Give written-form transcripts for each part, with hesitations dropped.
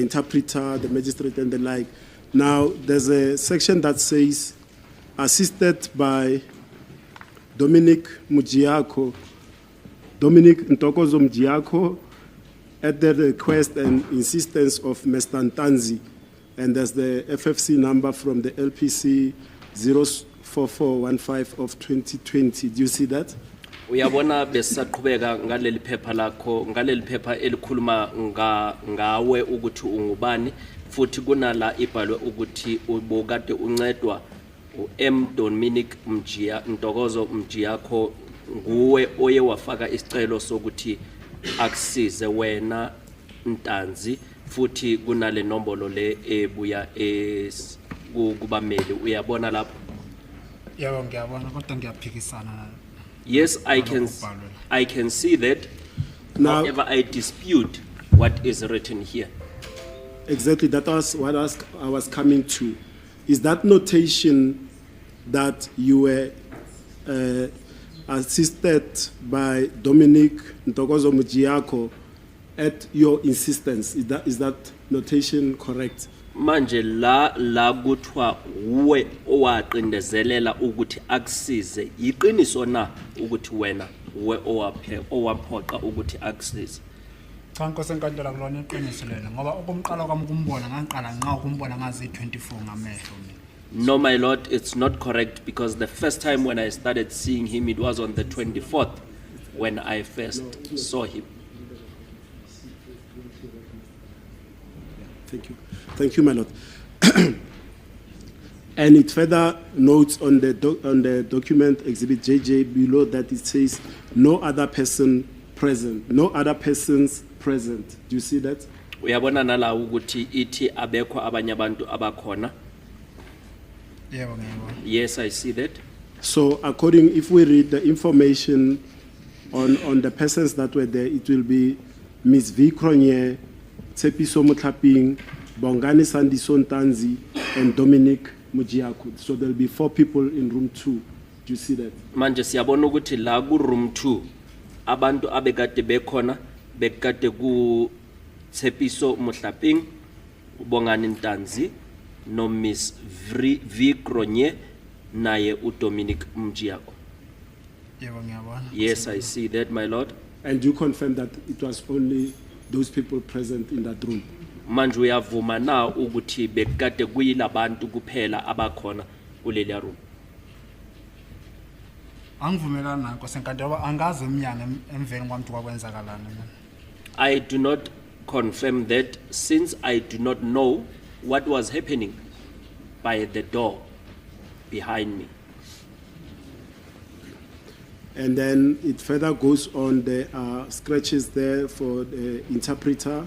Interpreter, the magistrate, and the like. Now, there's a section that says, assisted by Dominic Mujiako, Dominic Ntokozo Mjiako, at the request and insistence of Mr. Ntanzi. And there's the FFC number from the LPC 04415 of 2020. Do you see that? Uyabona besaqhubeka ngaleli phepha lakho ngaleli phepha elikhuluma nga ngawe ukuthi ungubani futhi kunala ibhalwe ukuthi ubukade uncedwa uM Dominic Mjia Ntokozo Mjiyakho nguwe oye wafaka isicelo sokuthi akusize wena Ntanzi futhi kunale nombolo le ebuya es kubameli uyabona lapho. Yebo, ngiyabona kodwa ngiyaphikisana. Yes, I can Nalokhu kubhalwe la. I can see that. Now- However, I dispute what is written here. Exactly, that was what I was coming to. Is that notation that you were assisted by Dominic Ntokozo Mujiako at your insistence? Is that notation correct? Manje la la kuthiwa uwe owaqindezelela ukuthi akusize iqiniso na ukuthi wena uwe owaphe owaphoqa ukuthi akusize? Cha nkosi enkantolo akulona iqiniso lelo ngoba ukumqala kwami ukumbona ngangiqala nqa ukumbona ngazi 24 ngamehlo mina. No, my lord, it's not correct because the first time when I started seeing him, it was on the 24th when I first saw him. Thank you. Thank you, my lord. And it further notes on the document Exhibit JJ below that it says no other person present, no other persons present. Do you see that? Uyabona nala ukuthi ithi abekho abanye abantu abakhona? Yebo, ngiyabona. Yes, I see that. So according, if we read the information on the persons that were there, it will be Ms. V. Cronje, Tsepiso Motlhaping, Bongani Sandiso Ntanzi, and Dominic Mujiaku. So there'll be four people in room 2. Do you see that? Manje siyabona ukuthi la ku room 2 abantu abekade bekhona bekade ku Tshepiso Mohlaping, uBongani Ntanzi no Miss V Cronje naye uDominic Mjiako. Yebo, ngiyabona. Yes, I see that, my lord. And you confirm that it was only those people present in that room? Manje uyavuma na ukuthi bekade kuyilabantu kuphela abakhona kuleliya room? Angivumelani nayo nkosi enkantolo ngoba angazi emnyango emveni kwami ukuthi kwakwenzakalani mina. I do not confirm that since I do not know what was happening by the door behind me. And then it further goes on, there are scratches there for the interpreter.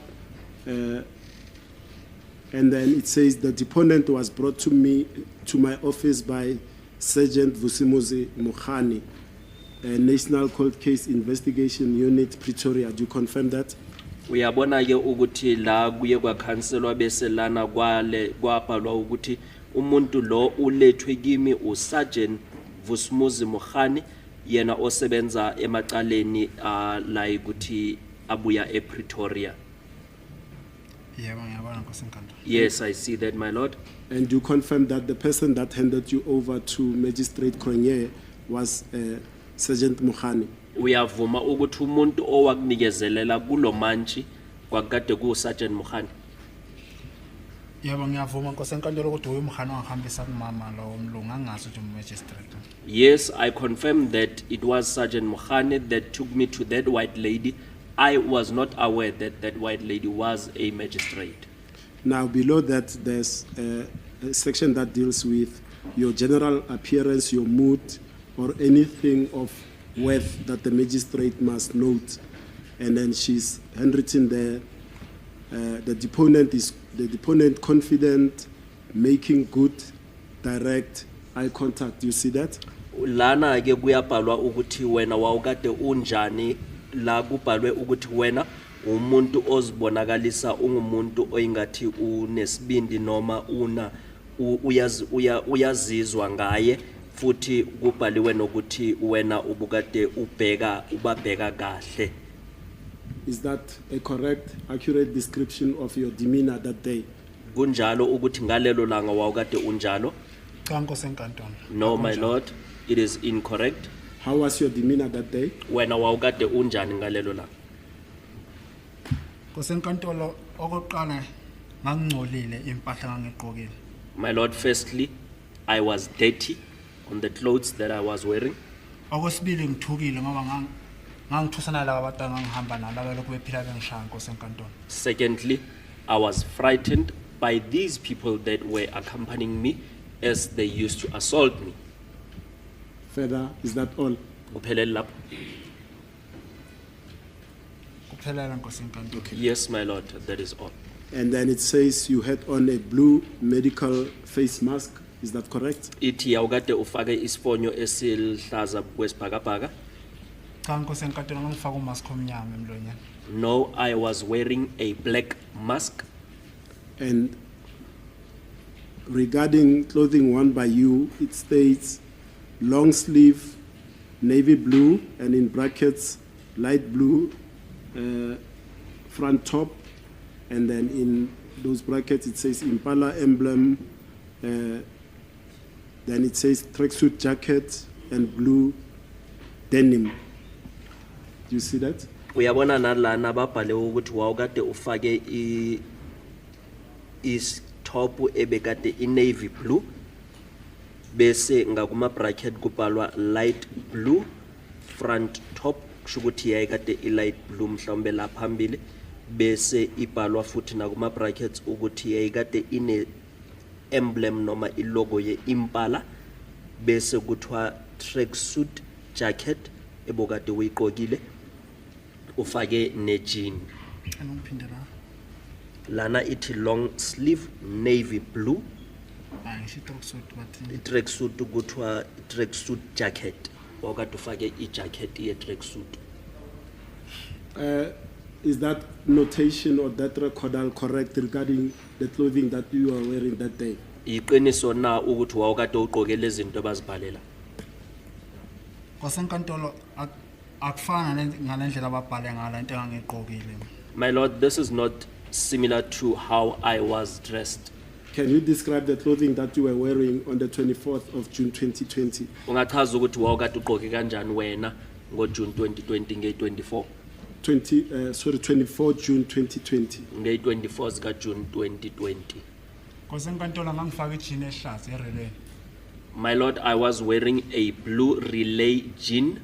And then it says the deponent was brought to me, to my office by Sergeant Vusimuzi Mukhani, National Cold Case Investigation Unit, Pretoria. Do you confirm that? Uyabona ke ukuthi la kuye kwakhanselwa bese lana kwale kwabhalwa ukuthi umuntu lo ulethwe kimi uSergeant Vusumuzi Mukhani yena osebenza emacaleni la ukuthi abuya ePretoria. Yebo, ngiyabona nkosi enkantolo. Yes, I see that, my lord. And do you confirm that the person that handed you over to Magistrate Cronje was Sergeant Mukhani? Uyavuma ukuthi umuntu owakunikezelela kulomantshi kwakade ku Sergeant Mukhani? Yebo, ngiyavuma nkosi enkantolo ukuthi uye uMkhani wangihambisa kumama lo umlungu angazi ukuthi umagistrate. Yes, I confirm that it was Sergeant Mukhani that took me to that white lady. I was not aware that that white lady was a magistrate. Now, below that, there's a section that deals with your general appearance, your mood, or anything of worth that the magistrate must note. And then she's handwritten there, the deponent is the deponent confident, making good, direct eye contact. You see that? Lana ke kuyabhalwa ukuthi wena wawukade unjani la kubhalwe ukuthi wena umuntu ozibonakalisa ungumuntu oyingathi unesibindi noma una uyazi uyazizwa ngaye futhi kubhaliwe nokuthi wena ubukade ubheka ubabheka kahle. Is that a correct, accurate description of your demeanor that day? Kunjalo ukuthi ngalelo langa wawukade unjalo? Cha, nkosi enkantolo. No, my lord, it is incorrect. How was your demeanor that day? Wena wawukade unjani ngalelo langa? Nkosi enkantolo, okokuqala ngangingcolile impahla ngangigqokile. My lord, firstly, I was dirty on the clothes that I was wearing. Okwesibili ngithukile ngoba ngangithusana laba abantu engangihamba nabo abalokhu bephila bengishaya, nkosi enkantolo. Secondly, I was frightened by these people that were accompanying me as they used to assault me. Further, is that all? Kuphelele lapho? Kuphelela, nkosi enkantolo. Yes, my lord, that is all. And then it says you had on a blue medical face mask. Is that correct? Ithi yawukade ufake isifonyo esiluhlaza kwesibhakabhaka. Cha, nkosi enkantolo, ngangifake umask omnyama emlonyeni. No, I was wearing a black mask. And regarding clothing worn by you, it states long sleeve, navy blue, and in brackets, light blue, front top. And then in those brackets, it says Impala emblem. Then it says tracksuit jacket and blue denim. Do you see that? Uyabona nalana babhale ukuthi wawukade ufake isitop ebekade i-navy blue bese ngakuma bracket kubhalwa light blue front top, kusho ukuthi yayikade i-light blue mhlawumbe la phambili, bese ibhalwa futhi nakuma brackets ukuthi yayikade ine emblem noma ilogo ye-Impala, bese kuthiwa tracksuit jacket ebokade uyigqokile ufake ne-jean. Angiphinde la. Lana ithi long sleeve navy blue. Hayi, ngisho i-tracksuit bathi. I-tracksuit kuthiwa i-tracksuit jacket, wakade ufake i-jacket ye-tracksuit. Is that notation or that recordal correct regarding the clothing that you are wearing that day? Iqiniso na ukuthi wawukade ugqoke lezi zinto abazibhalela? Nkosi enkantolo, akufana ngalendlela ababhale ngala into engangigqokile. My lord, this is not similar to how I was dressed. Can you describe the clothing that you were wearing on the 24th of June 2020? Ungachaza ukuthi wawukade ugqoke kanjani wena ngoJune 2020 nge-24? 20, sorry, 24 June 2020. Nge-24 zikaJune 2020. Nkosi enkantolo, ngangifake ijini ehlaza e-Relay. My lord, I was wearing a blue Relay jean.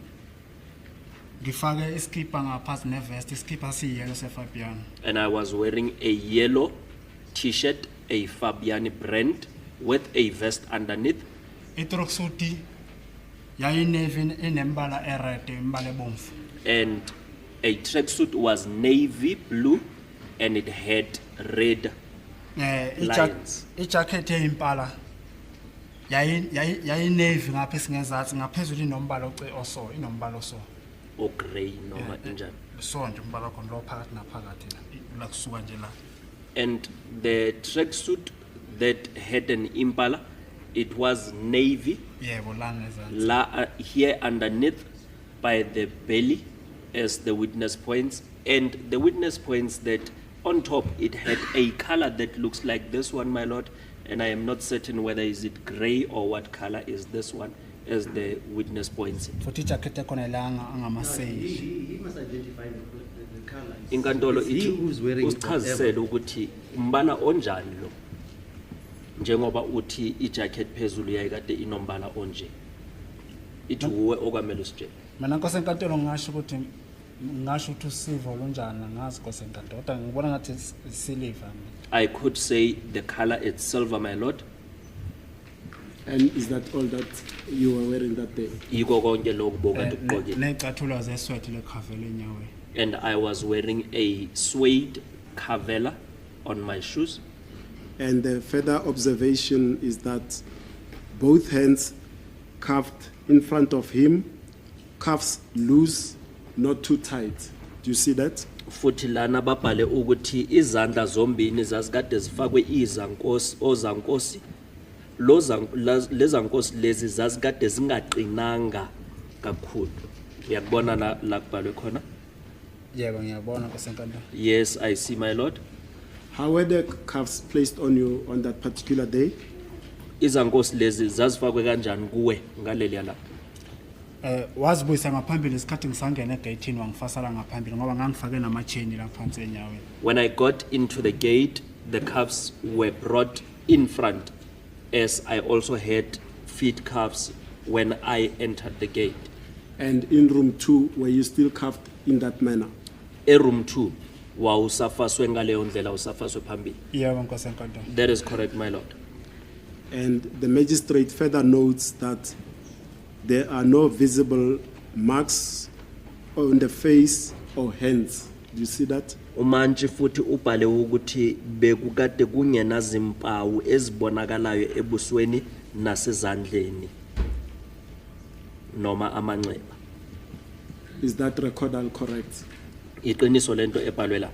Ngifake iskipa ngaphansi nevest, iskipa siyiyellow seFabiani. And I was wearing a yellow t-shirt, a Fabiani brand, with a vest underneath. I-tracksuit yayinavy inembala ered, imbala ebomvu. And a tracksuit was navy blue and it had red lines. Ijacket eyimpala yayinavy ngapha esingezansi, ngaphezulu inombala oso, inombala oso. Or grey noma injani. So nje umbala khona lo phakathi naphakathi la kusuka nje la. And the tracksuit that had an Impala, it was navy. Yebo, la ngezansi. La, here underneath by the belly, as the witness points, and the witness points that on top it had a color that looks like this one, my lord, and I am not certain whether is it gray or what color is this one, as the witness points it. Futhi ijacket ekhona la angamaseyili. He must identify the color. Inkantolo It's he ithi who's wearing it, usichazisele whatever. Ukuthi umbala onjani lo, njengoba uthi ijacket phezulu yayikade inombala onje, ithi uwe okwamele usitshele. Mina, nkosi enkantolo, ngingasho ukuthi usivo olunjani, angazi, nkosi enkantolo, kodwa ngibona ngathi isiliva mina. I could say the color is silver, my lord. And is that all that you were wearing that day? Yiko konke lokhu bokade ukugqokile? Ney'cathulo zesuede leCarvela enyaweni. And I was wearing a suede Carvela on my shoes. And the further observation is that both hands cuffed in front of him, cuffs loose, not too tight. Do you see that? Futhi lana babhale ukuthi izandla zombini zazikade zifakwe izankosi ozankosi lezankosi lezi zazikade zingaqinanga kakhulu. Uyakubona la la kubhalwe khona? Yebo, ngiyabona, Nkosi enkantolo. Yes, I see, my lord. How were the cuffs placed on you on that particular day? Izankosi lezi zazifakwe kanjani kuwe ngaleliya langa? Wazibuyisa ngaphambili isikhathi ngisangena egeyithini, wangifasala ngaphambili ngoba ngangifake namacheni la phansi enyaweni. When I got into the gate, the cuffs were brought in front, as I also had feet cuffs when I entered the gate. And in room 2, were you still cuffed in that manner? E-room 2 wawusafaswe ngaleyo ndlela, usafaswe phambili. Yebo, Nkosi enkantolo. That is correct, my lord. And the magistrate further notes that there are no visible marks on the face or hands. Do you see that? Umantshi futhi ubhale ukuthi bekukade kungenazimpawu ezibonakalayo ebusweni nasezandleni noma amanxeba. Is that recordal correct? Iqiniso lento ebhalwe la?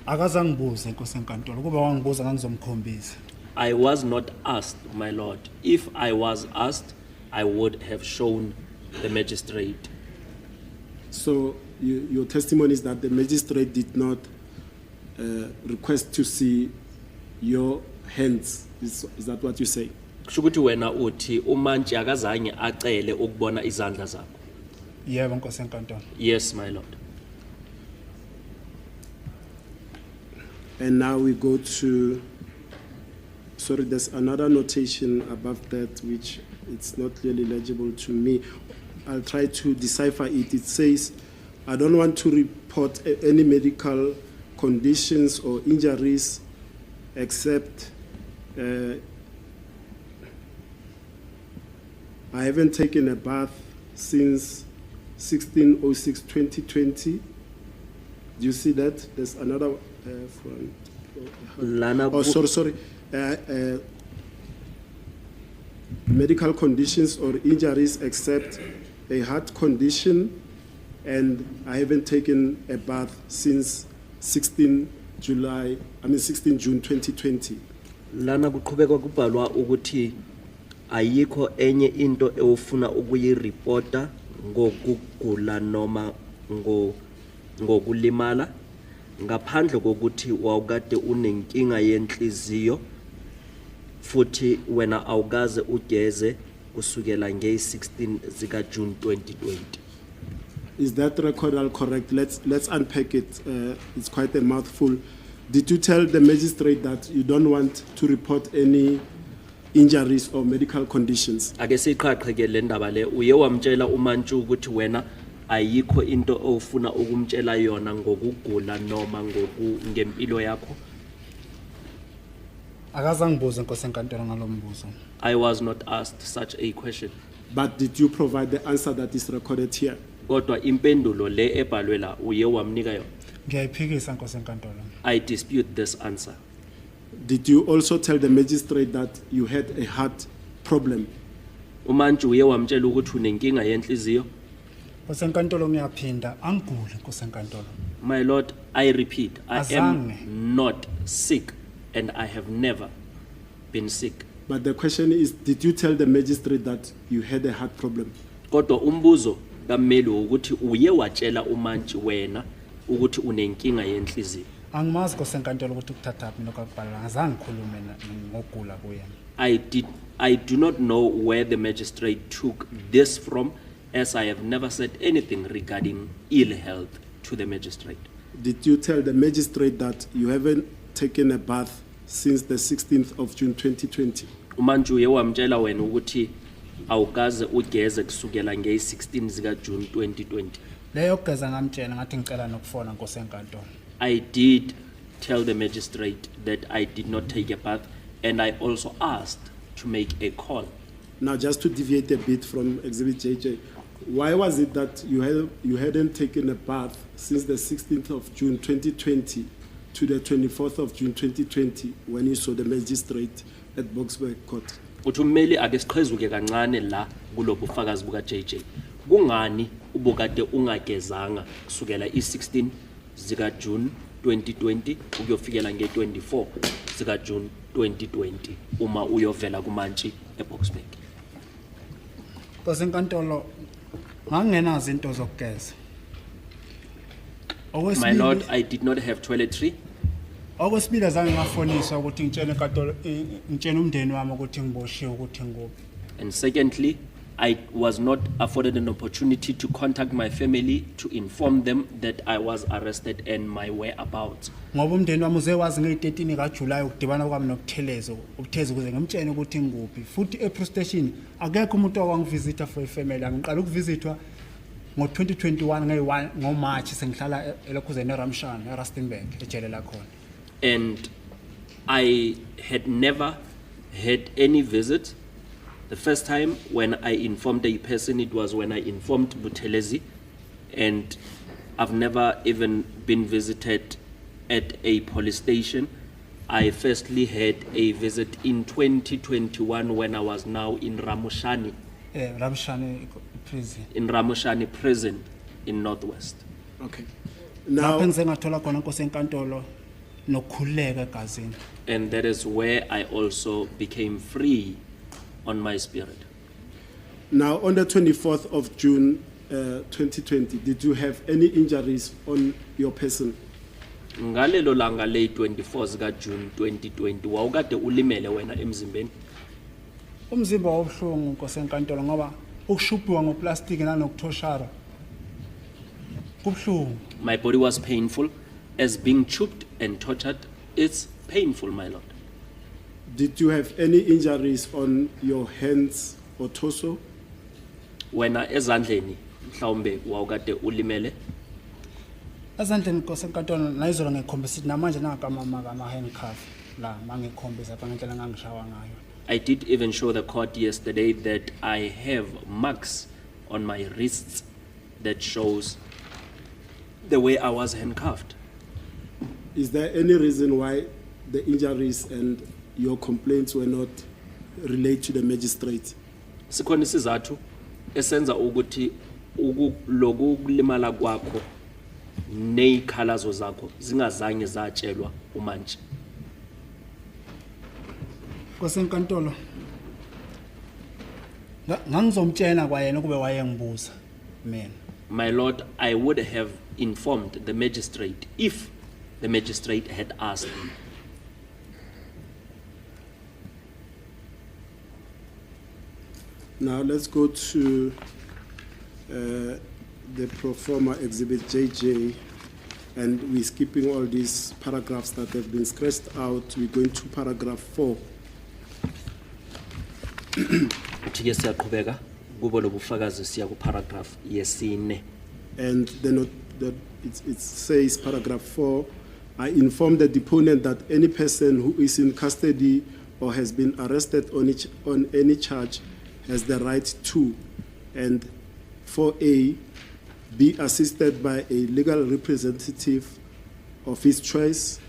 Akazangibuze, Nkosi enkantolo. Kuba wangibuza ngangizomkhombisa. I was not asked, my lord. If I was asked, I would have shown the magistrate. So your testimony is that the magistrate did not request to see your hands. Is that what you say? Kusho ukuthi wena uthi umantshi akazange acele ukubona izandla zakho. Yebo, Nkosi enkantolo. Yes, my lord. And now we go to, sorry, there's another notation above that which it's not clearly legible to me. I'll try to decipher it. It says, "I don't want to report any medical conditions or injuries except I haven't taken a bath since 16/06/2020." Do you see that? There's another front. Lana Oh, sorry, sorry. Medical conditions or injuries except a heart condition, and I haven't taken a bath since 16 July, I mean 16 June 2020. Lana kuqhubeka kubhalwa ukuthi ayikho enye into ewufuna ukuyiripota ngokugula noma ngokulimala ngaphandle kokuthi wawukade unenkinga yenhliziyo futhi wena awukaze ugeze kusukela ngeyi-16 zika June 2020. Is that record all correct? Let's unpack it. It's quite a mouthful. Did you tell the magistrate that you don't want to report any injuries or medical conditions? Ake siqhaqhe ke le ndaba le. Uye wamtshela umantshi ukuthi wena ayikho into ofuna ukumtshela yona ngokugula noma ngempilo yakho? Akazangibuze, Nkosi enkantolo, ngalo mbuzo. I was not asked such a question. But did you provide the answer that is recorded here? Kodwa impendulo le ebhalwe la uye wamnika yona? Ngiyayiphikisa, Nkosi enkantolo. I dispute this answer. Did you also tell the magistrate that you had a heart problem? Umantshi uye wamtshela ukuthi unenkinga yenhliziyo? Nkosi enkantolo, ngiyaphinda, angiguli, Nkosi enkantolo. My lord, I repeat, I am Azange. Not sick and I have never been sick. But the question is, did you tell the magistrate that you had a heart problem? Kodwa umbuzo kammeli ukuthi uye watshela umantshi wena ukuthi unenkinga yenhliziyo? Angimazi, Nkosi enkantolo, ukuthi ukuthathaphi lokho akubhala. Azange ngikhulume ngokugula kuyena. I do not know where the magistrate took this from, as I have never said anything regarding ill health to the magistrate. Did you tell the magistrate that you haven't taken a bath since the 16th of June 2020? Umantshi uye wamtshela wena ukuthi awukaze ugeze kusukela ngeyi-16 zika June 2020? Leyo kugeza ngamtshela, ngathi ngicela nokufona, Nkosi enkantolo. I did tell the magistrate that I did not take a bath, and I also asked to make a call. Now, just to deviate a bit from Exhibit JJ, why was it that you hadn't taken a bath since the 16th of June 2020 to the 24th of June 2020 when you saw the magistrate at Boksburg Court? Uthi ummeli ake siqhezuke kancane la kulobu bufakazi buka JJ. Kungani ubukade ungagezanga kusukela i-16 zika June 2020 ukuyofikela nge-24 zika June 2020 uma uyovela kumantshi eBoksburg? Nkosi enkantolo, ngangingenazo into zokugeza. My lord, I did not have toiletry. Okwesibili, azange ngafoniswa ukuthi ngitshele inkantolo, ngitshele umndeni wami ukuthi ngiboshiwe, ukuthi ngikuphi. And secondly, I was not afforded an opportunity to contact my family to inform them that I was arrested and my whereabouts. Ngoba umndeni wami uze wazi ngeyi-13 kaJulayi ukudibana kwami noButhelezi, uButhezi, ukuze ngimtshele ukuthi ngikuphi. Futhi e-police station akekho umuntu owangivisitha for ifamily yami. Ngiqala ukuvisithwa ngo-2021 ngeyi-1 ngoMarch, sengihlala elokhuzeni eRamshana, eRustenburg, ejele lakhona. And I had never had any visit. The first time when I informed a person, it was when I informed Buthelezi, and I've never even been visited at a police station. I firstly had a visit in 2021 when I was now in Ramushani, Ramshane prison. In Ramushani prison in Northwest. Okay. Lapho Now, engize ngathola khona, nkosi enkantolo, nokukhululeka egazini. And that is where I also became free on my spirit. Now on the 24th of June, 2020, did you have any injuries on your person? Ngalelo langa ley-24 zika June 2020, wawukade ulimele wena emzimbeni? Umzimba wawubuhlungu, nkosi enkantolo, ngoba ukushubhiwa ngoplastiki nanokuthoshara kubuhlungu. My body was painful, as being choked and tortured, it's painful, my lord. Did you have any injuries on your hands or torso? Wena ezandleni mhlawumbe wawukade ulimele? Ezandleni, nkosi enkantolo, nayizolo ngikhombisa ukuthi namanje nangakamama ama-handcuff la mangikhombisa apha ngendlela engangishawa ngayo. I did even show the court yesterday that I have marks on my wrists that shows the way I was handcuffed. Is there any reason why the injuries and your complaints were not relayed to the magistrate? Sikhona isizathu esenza ukuthi lokhu kulimala kwakho nezikhalazo zakho zingazange zatshelwa umantshi? Nkosi enkantolo, ngangizomtshela kwayena kube wayengibuza mina. My lord, I would have informed the magistrate if the magistrate had asked me. Now let's go to the pro forma exhibit JJ, and we're skipping all these paragraphs that have been scratched out. We're going to paragraph 4. Uthi ke siyaqhubeka kubo lobufakazi, siya ku paragraph yesine. And then it says, paragraph 4, I inform the deponent that any person who is in custody or has been arrested on any charge has the right to, and 4A, be assisted by a legal representative of his choice.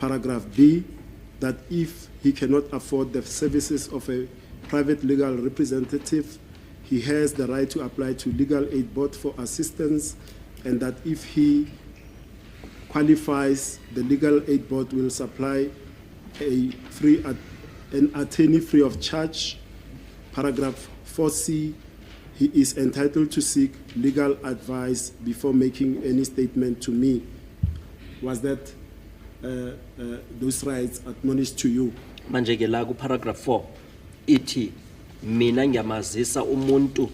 Paragraph B, that if he cannot afford the services of a private legal representative, he has the right to apply to Legal Aid Board for assistance, and that if he qualifies, the Legal Aid Board will supply an attorney free of charge. Paragraph 4C, he is entitled to seek legal advice before making any statement to me. Was that those rights admonished to you? Manje ke la ku paragraph 4 ithi mina ngiyamazisa umuntu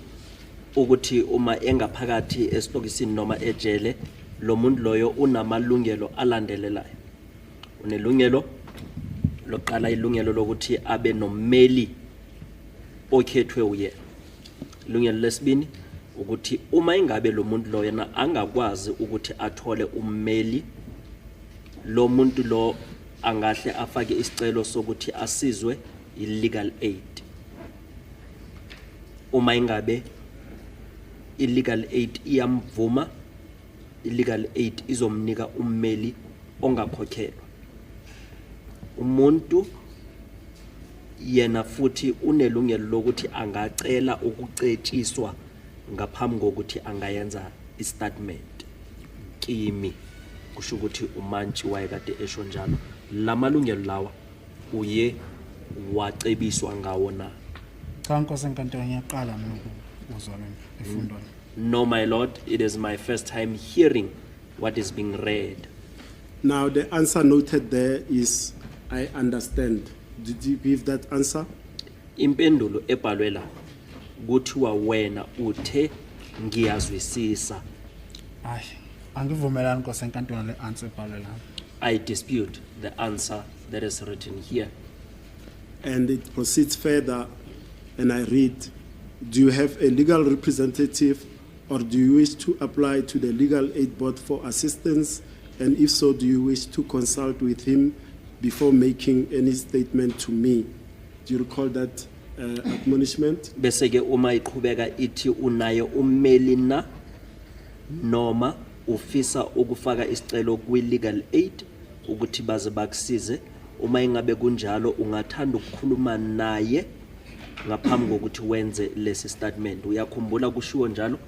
ukuthi uma engaphakathi esitokisini noma ejele, lo muntu loyo unamalungelo alandelelayo. Unelungelo lokuqala, ilungelo lokuthi abe nommeli okhethwe uyena. Ilungelo lesibini ukuthi uma ingabe lo muntu lo yena angakwazi ukuthi athole ummeli, lo muntu lo angahle afake isicelo sokuthi asizwe i-legal aid. Uma ingabe i-legal aid iyamvuma, i-legal aid izomnika ummeli ongakhokhelwa umuntu. Yena futhi unelungelo lokuthi angacela ukucetshiswa ngaphambi kokuthi angayenza istatement kimi, kusho ukuthi umantshi wayekade esho njalo. Lamalungelo lawa uye wacebiswa ngawo na? Cha, nkosi enkantolo, ngiyaqala mina ukuzwa lento efundwa. No, my lord, it is my first time hearing what is being read. Now, the answer noted there is, "I understand." Did you give that answer? Impendulo ebhalwe la kuthiwa wena uthe ngiyazwisisa. Hayi, angivumelani nkosi enkantolo le answer ebhalwe la. I dispute the answer that is written here. And it proceeds further, and I read, "Do you have a legal representative or do you wish to apply to the Legal Aid Board for assistance? And if so, do you wish to consult with him before making any statement to me?" Do you recall that admonishment? Bese ke uma iqhubeka ithi unaye ummeli na noma ufisa ukufaka isicelo kwi-legal aid ukuthi baze bakusize, uma ingabe kunjalo ungathanda ukukhuluma naye ngaphambi kokuthi wenze lesi statement, uyakhumbula kushiwo njalo?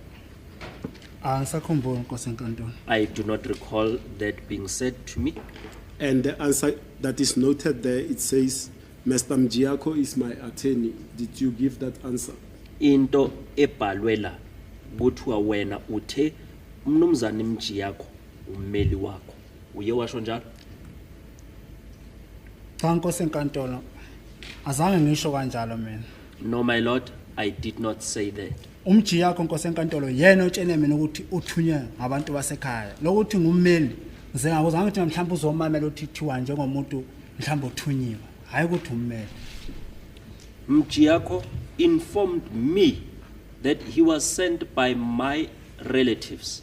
Angisakhumbuli nkosi enkantolo. I do not recall that being said to me. And the answer that is noted there, it says, "Mr. Mjiako is my attorney." Did you give that answer? Into ebhalwe la kuthiwa wena uthe umnumzane Mjiyakho ummeli wakho, uye washo njalo? Cha nkosi enkantolo, azange ngisho kanjalo mina. No, my lord, I did not say that. UMjiyakho nkosi enkantolo yena otshene mina ukuthi uthunywe ngabantu basekhaya lokuthi ngummeli ngize ngakuzwa ngithi mhlawumbe uzomamela uthi thiwa njengomuntu mhlawumbe uthunyiwe hhayi ukuthi ummeli. Mjiyako informed me that he was sent by my relatives.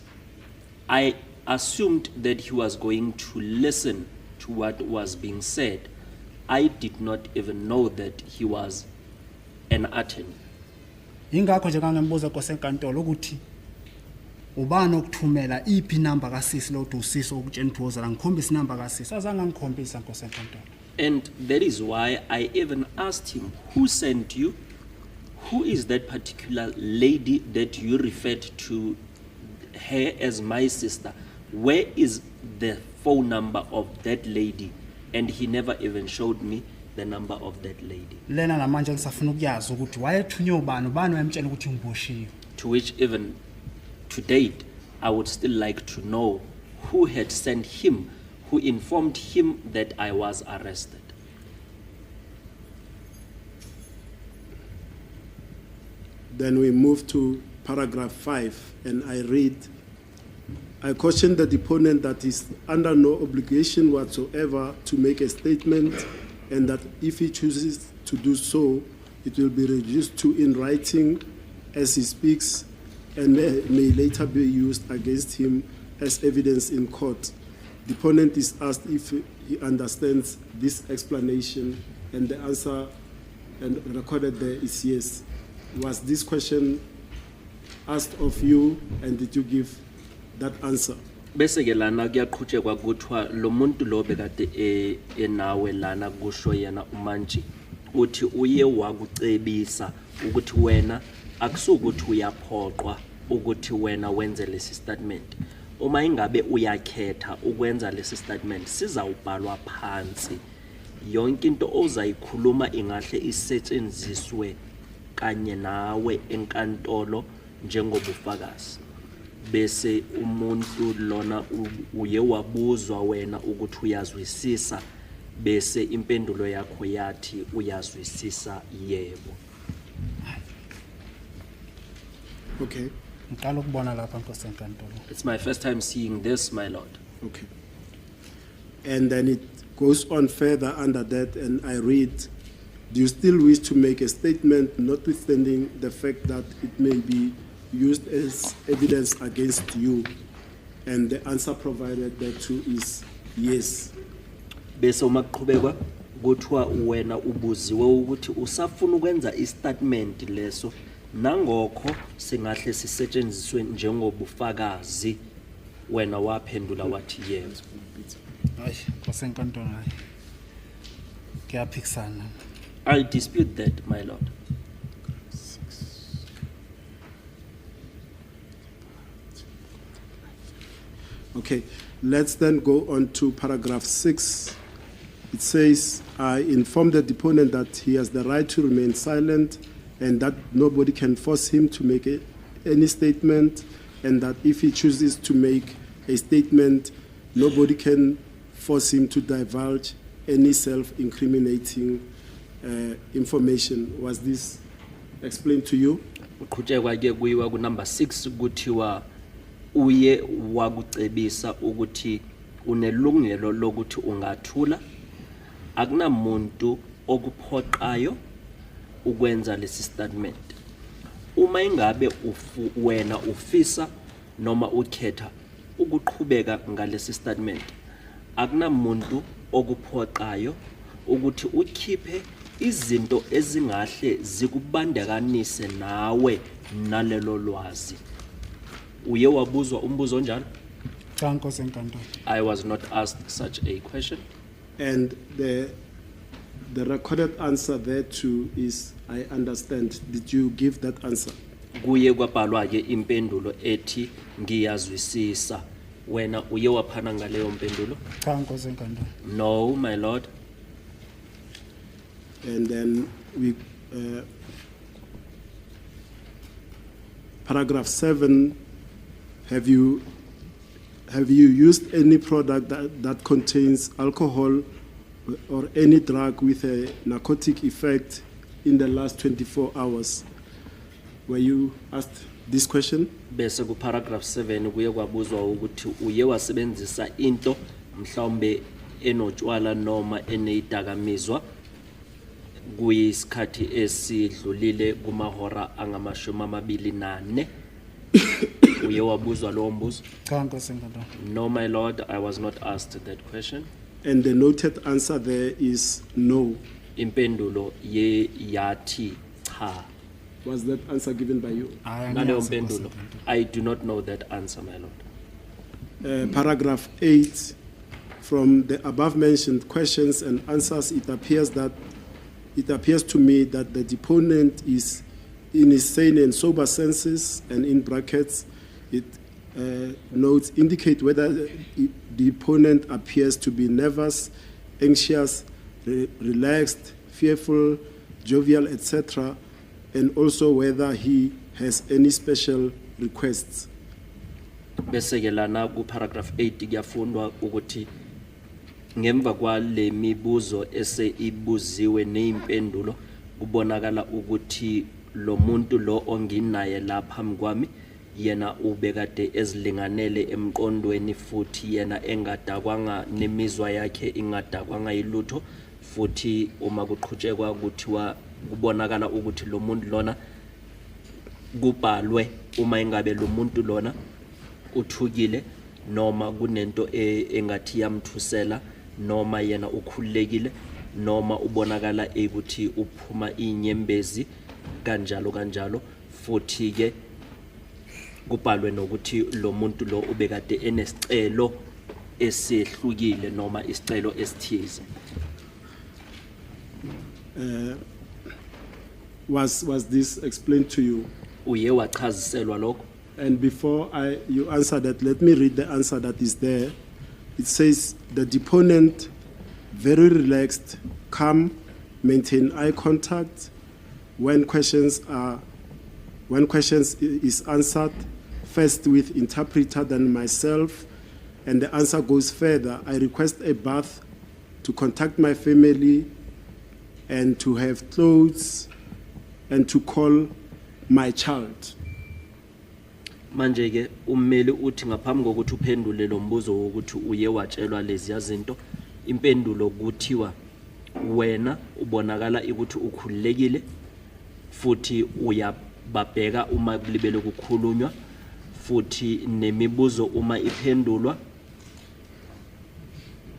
I assumed that he was going to listen to what was being said. I did not even know that he was an attorney. Yingakho nje ngangimbuza nkosi enkantolo ukuthi ubani okuthumela iphi inamba kasisi lokuthi usisi okutshena ukuthi woza la ngikhombise inamba kasisi azange angikhombisa nkosi enkantolo. And that is why I even asked him, "Who sent you? Who is that particular lady that you referred to her as my sister? Where is the phone number of that lady?" And he never even showed me the number of that lady. Lena namanje ngisafuna ukuyazi ukuthi wayethunywe ubani ubani wayemtshela ukuthi ngiboshiwe. To which, even to date, I would still like to know who had sent him, who informed him that I was arrested. Then we move to paragraph 5, and I read, "I caution the deponent that he's under no obligation whatsoever to make a statement, and that if he chooses to do so, it will be reduced to in writing as he speaks and may later be used against him as evidence in court. Deponent is asked if he understands this explanation, and the answer and recorded there is yes." Was this question asked of you, and did you give that answer? Bese ke lana kuyaqhutshekwa kuthiwa lo muntu lo bekade enawe lana kusho yena umantshi uthi uye wakucebisa ukuthi wena akusukuthi uyaphoqwa ukuthi wena wenze lesi statement, uma ingabe uyakhetha ukwenza lesi statement sizawubhalwa phansi yonke into ozayikhuluma ingahle isetshenziswe kanye nawe enkantolo njengobufakazi. Bese umuntu lona uye wabuzwa wena ukuthi uyazwisisa, bese impendulo yakho yathi uyazwisisa yebo. Okay. Ngiqala ukubona lapha nkosi enkantolo. It's my first time seeing this, my lord. Okay. And then it goes on further under that, and I read, "Do you still wish to make a statement notwithstanding the fact that it may be used as evidence against you?" And the answer provided there too is yes. Bese uma kuqhubekwa kuthiwa wena ubuziwe ukuthi usafuna ukwenza istatement leso nangokho singahle sisetshenziswe njengobufakazi, wena waphendula wathi yebo. Hayi nkosi enkantolo hayi ngiyaphikisana. I dispute that, my lord. Okay, let's then go on to paragraph 6. It says, "I inform the deponent that he has the right to remain silent and that nobody can force him to make any statement, and that if he chooses to make a statement. Nobody can force him to divulge any self-incriminating information. Was this explained to you? Uqhutshekwa ke kuyiwa ku number 6, kuthiwa uye wakucebisa ukuthi unelungelo lokuthi ungathula, akunamuntu okuphoqayo ukwenza lesi statement. Uma ingabe wena ufisa noma ukhetha ukuqhubeka ngalesi statement, akunamuntu okuphoqayo ukuthi ukhiphe izinto ezingahle zikubandakanise nawe nalelo lwazi. Uye wabuzwa umbuzo onjalo? Cha, nkosi enkantolo. I was not asked such a question. And the recorded answer there too is, "I understand." Did you give that answer? Kuye kwabhalwa ke impendulo ethi "ngiyazwisisa". Wena uye waphana ngaleyo mpendulo? Cha, nkosi enkantolo. No, my lord. And then we, paragraph 7, have you used any product that contains alcohol or any drug with a narcotic effect in the last 24 hours? Were you asked this question? Bese ku paragraph 7 kuye kwabuzwa ukuthi uye wasebenzisa into mhlawumbe enotshwala noma eneyidakamizwa kuyisikhathi esidlulile kumahora angamashumi amabili nane. Uye wabuzwa lowo mbuzo? Cha, nkosi enkantolo. No, my lord, I was not asked that question. And the noted answer there is "no". Impendulo ye yathi cha. Was that answer given by you? Hayi, Naleyo angiyazi, nkosi mpendulo, enkantolo. I do not know that answer, my lord. Paragraph 8, from the above mentioned questions and answers, it appears to me that the deponent is in his sane and sober senses, and in brackets, it notes indicate whether the deponent appears to be nervous, anxious, relaxed, fearful, jovial, etc., and also whether he has any special requests. Bese ke lana ku paragraph 8 kuyafundwa ukuthi ngemva kwale mibuzo ese ibuziwe nezimpendulo, kubonakala ukuthi lo muntu lo onginaye la phambi kwami yena ubekade ezilinganele emqondweni, futhi yena engadakwanga, nemizwa yakhe ingadakwanga yilutho. Futhi uma kuqhutshekwa kuthiwa kubonakala ukuthi lo muntu lona, kubhalwe uma ingabe lo muntu lona uthukile noma kunento engathi yamthusela, noma yena ukhululekile, noma ubonakala ekuthi uphuma inyembezi, kanjalo kanjalo. Futhi ke kubhalwe nokuthi lo muntu lo ubekade enesicelo esehlukile noma isicelo esithize. Was this explained to you? Uye wachaziselwa lokho? And before you answer that, let me read the answer that is there. It says, "The deponent, very relaxed, calm, maintain eye contact when questions is answered, first with interpreter, then myself, and the answer goes further. I request a bath, to contact my family, and to have clothes, and to call my child." Manje ke ummeli uthi ngaphambi kokuthi uphendule lo mbuzo wokuthi uye watshelwa leziya zinto, impendulo kuthiwa wena ubonakala ukuthi ukhululekile futhi uyababheka uma kulibele kukhulunywa, futhi nemibuzo uma iphendulwa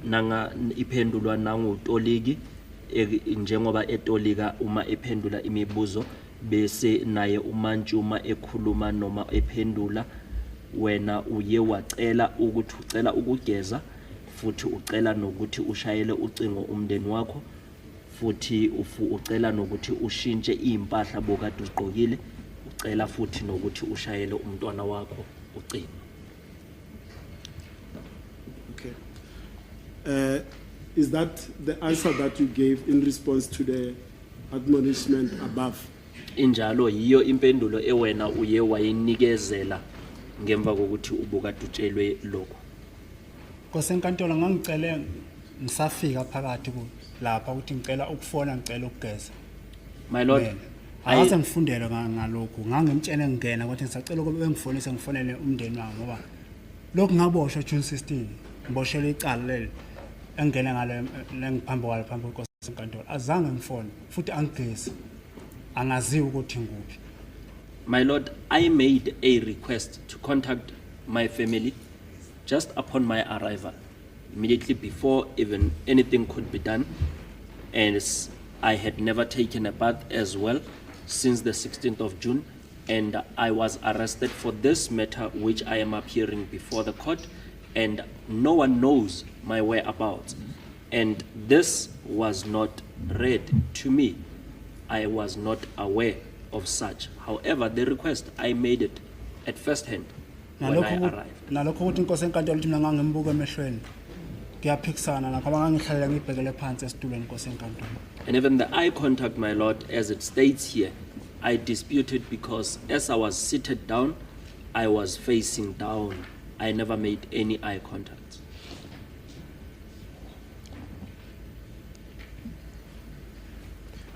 nanga iphendulwa nangutoliki, njengoba etolika uma ephendula imibuzo, bese naye umantshi uma ekhuluma noma ephendula, wena uye wacela ukuthi ucela ukugeza, futhi ucela nokuthi ushayele ucingo umndeni wakho, futhi ucela nokuthi ushintshe iy'mpahla bokade uzigqokile, ucela futhi nokuthi ushayele umntwana wakho ucingo. Okay. Is that the answer that you gave in response to the admonishment above? Injalo yiyo impendulo ewena uye wayinikezela ngemva kokuthi ubukade utshelwe lokhu? Nkosi enkantolo, ngangicele ngisafika phakathi ku lapha ukuthi ngicela ukufona, ngicela ukugeza. My lord, Mina akaze ngifundele ngalokhu, ngangimtshele ngingena ukuthi ngisacela ukuba bengifonise, ngifonele umndeni wami, ngoba lokhu ngaboshwa June 16, ngiboshelwe icala leli engene ngalo lengiphambi kwalo phambi kwenkosi enkantolo. Azange ngifone futhi angigezi, angaziwa ukuthi nguphi. My lord, I made a request to contact my family just upon my arrival, immediately before even anything could be done. And I had never taken a bath as well since the 16th of June. And I was arrested for this matter, which I am appearing before the court, and no one knows my whereabouts. And this was not read to me. I was not aware of such. However, the request, I made it at first hand when I Nalokho arrived. Nalokho ukuthi inkosi enkantolo ukuthi mina ngangimbuka emehlweni, kuyaphikisana nakho ngoba ngangihlalela ngibhekele phansi esitulweni, inkosi enkantolo. And even the eye contact, my lord, as it states here, I disputed because as I was seated down, I was facing down. I never made any eye contact.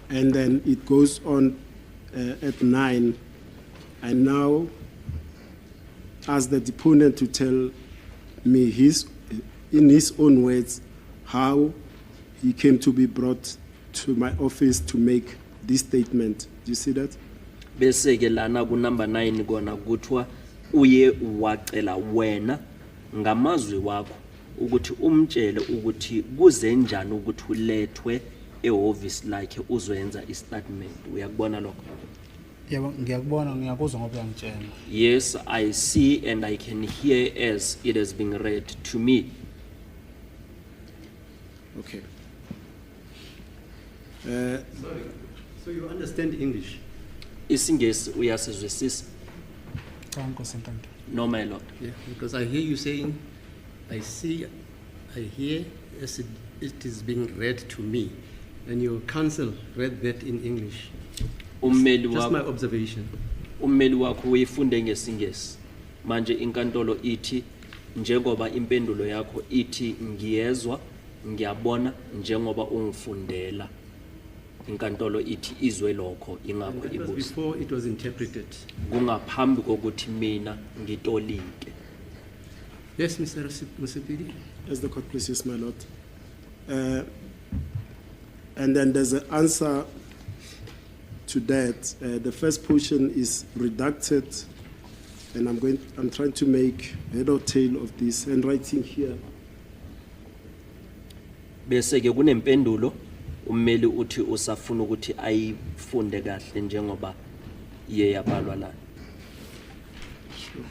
And then it goes on at 9. I now ask the deponent to tell me in his own words, how he came to be brought to my office to make this statement. Do you see that? Bese ke lana ku number 9 kona kuthiwa uye wacela wena ngamazwi wakho ukuthi umtshele ukuthi kuze njani ukuthi ulethwe ehhovisi lakhe uzoyenza istatement. Uyakubona lokho? Yebo, ngiyakubona, ngiyakuzwa ngoba uyangitshela. Yes, I see and I can hear as it has been read to me. Okay. Sorry. So you understand English? IsiNgesi uyasizwisisa? Cha, nkosi enkantolo. No, my lord. Yeah, because I hear you saying, I see, I hear as it is being read to me. And your counsel read that in English. Ummeli Just my wakho observation. Ummeli wakho uyifunde ngesiNgesi. Manje inkantolo ithi njengoba impendulo yakho ithi ngiyezwa, ngiyabona njengoba ungifundela, inkantolo ithi izwe lokho ingakho And that was ibuza. before it was interpreted. Kungaphambi kokuthi mina ngitolike. Yes, Mr. Mosepili? As the court pleases, my lord. And then there's an answer to that. The first portion is redacted, and I'm trying to make head or tail of this handwriting here. Bese ke kunempendulo ummeli uthi usafuna ukuthi ayifunde kahle njengoba iye yabhalwa la. Sure.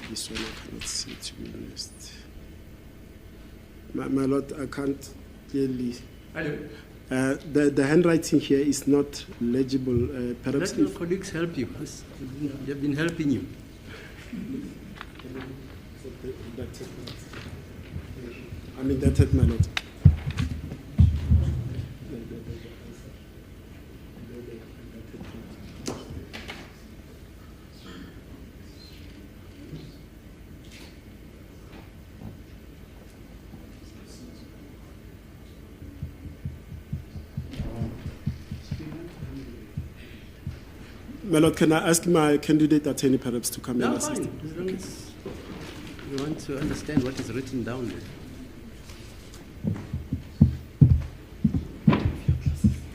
This one I cannot see, to be honest. My lord, I can't clearly. Hello. The handwriting here is not legible. Perhaps Let your if colleagues help you. Yes, they've been helping you. Redacted. I'm indebted, my lord. The answer. The redacted part. My lord, can I ask my candidate attorney perhaps to come No, and assist? fine. As long as you want to understand what is written down there.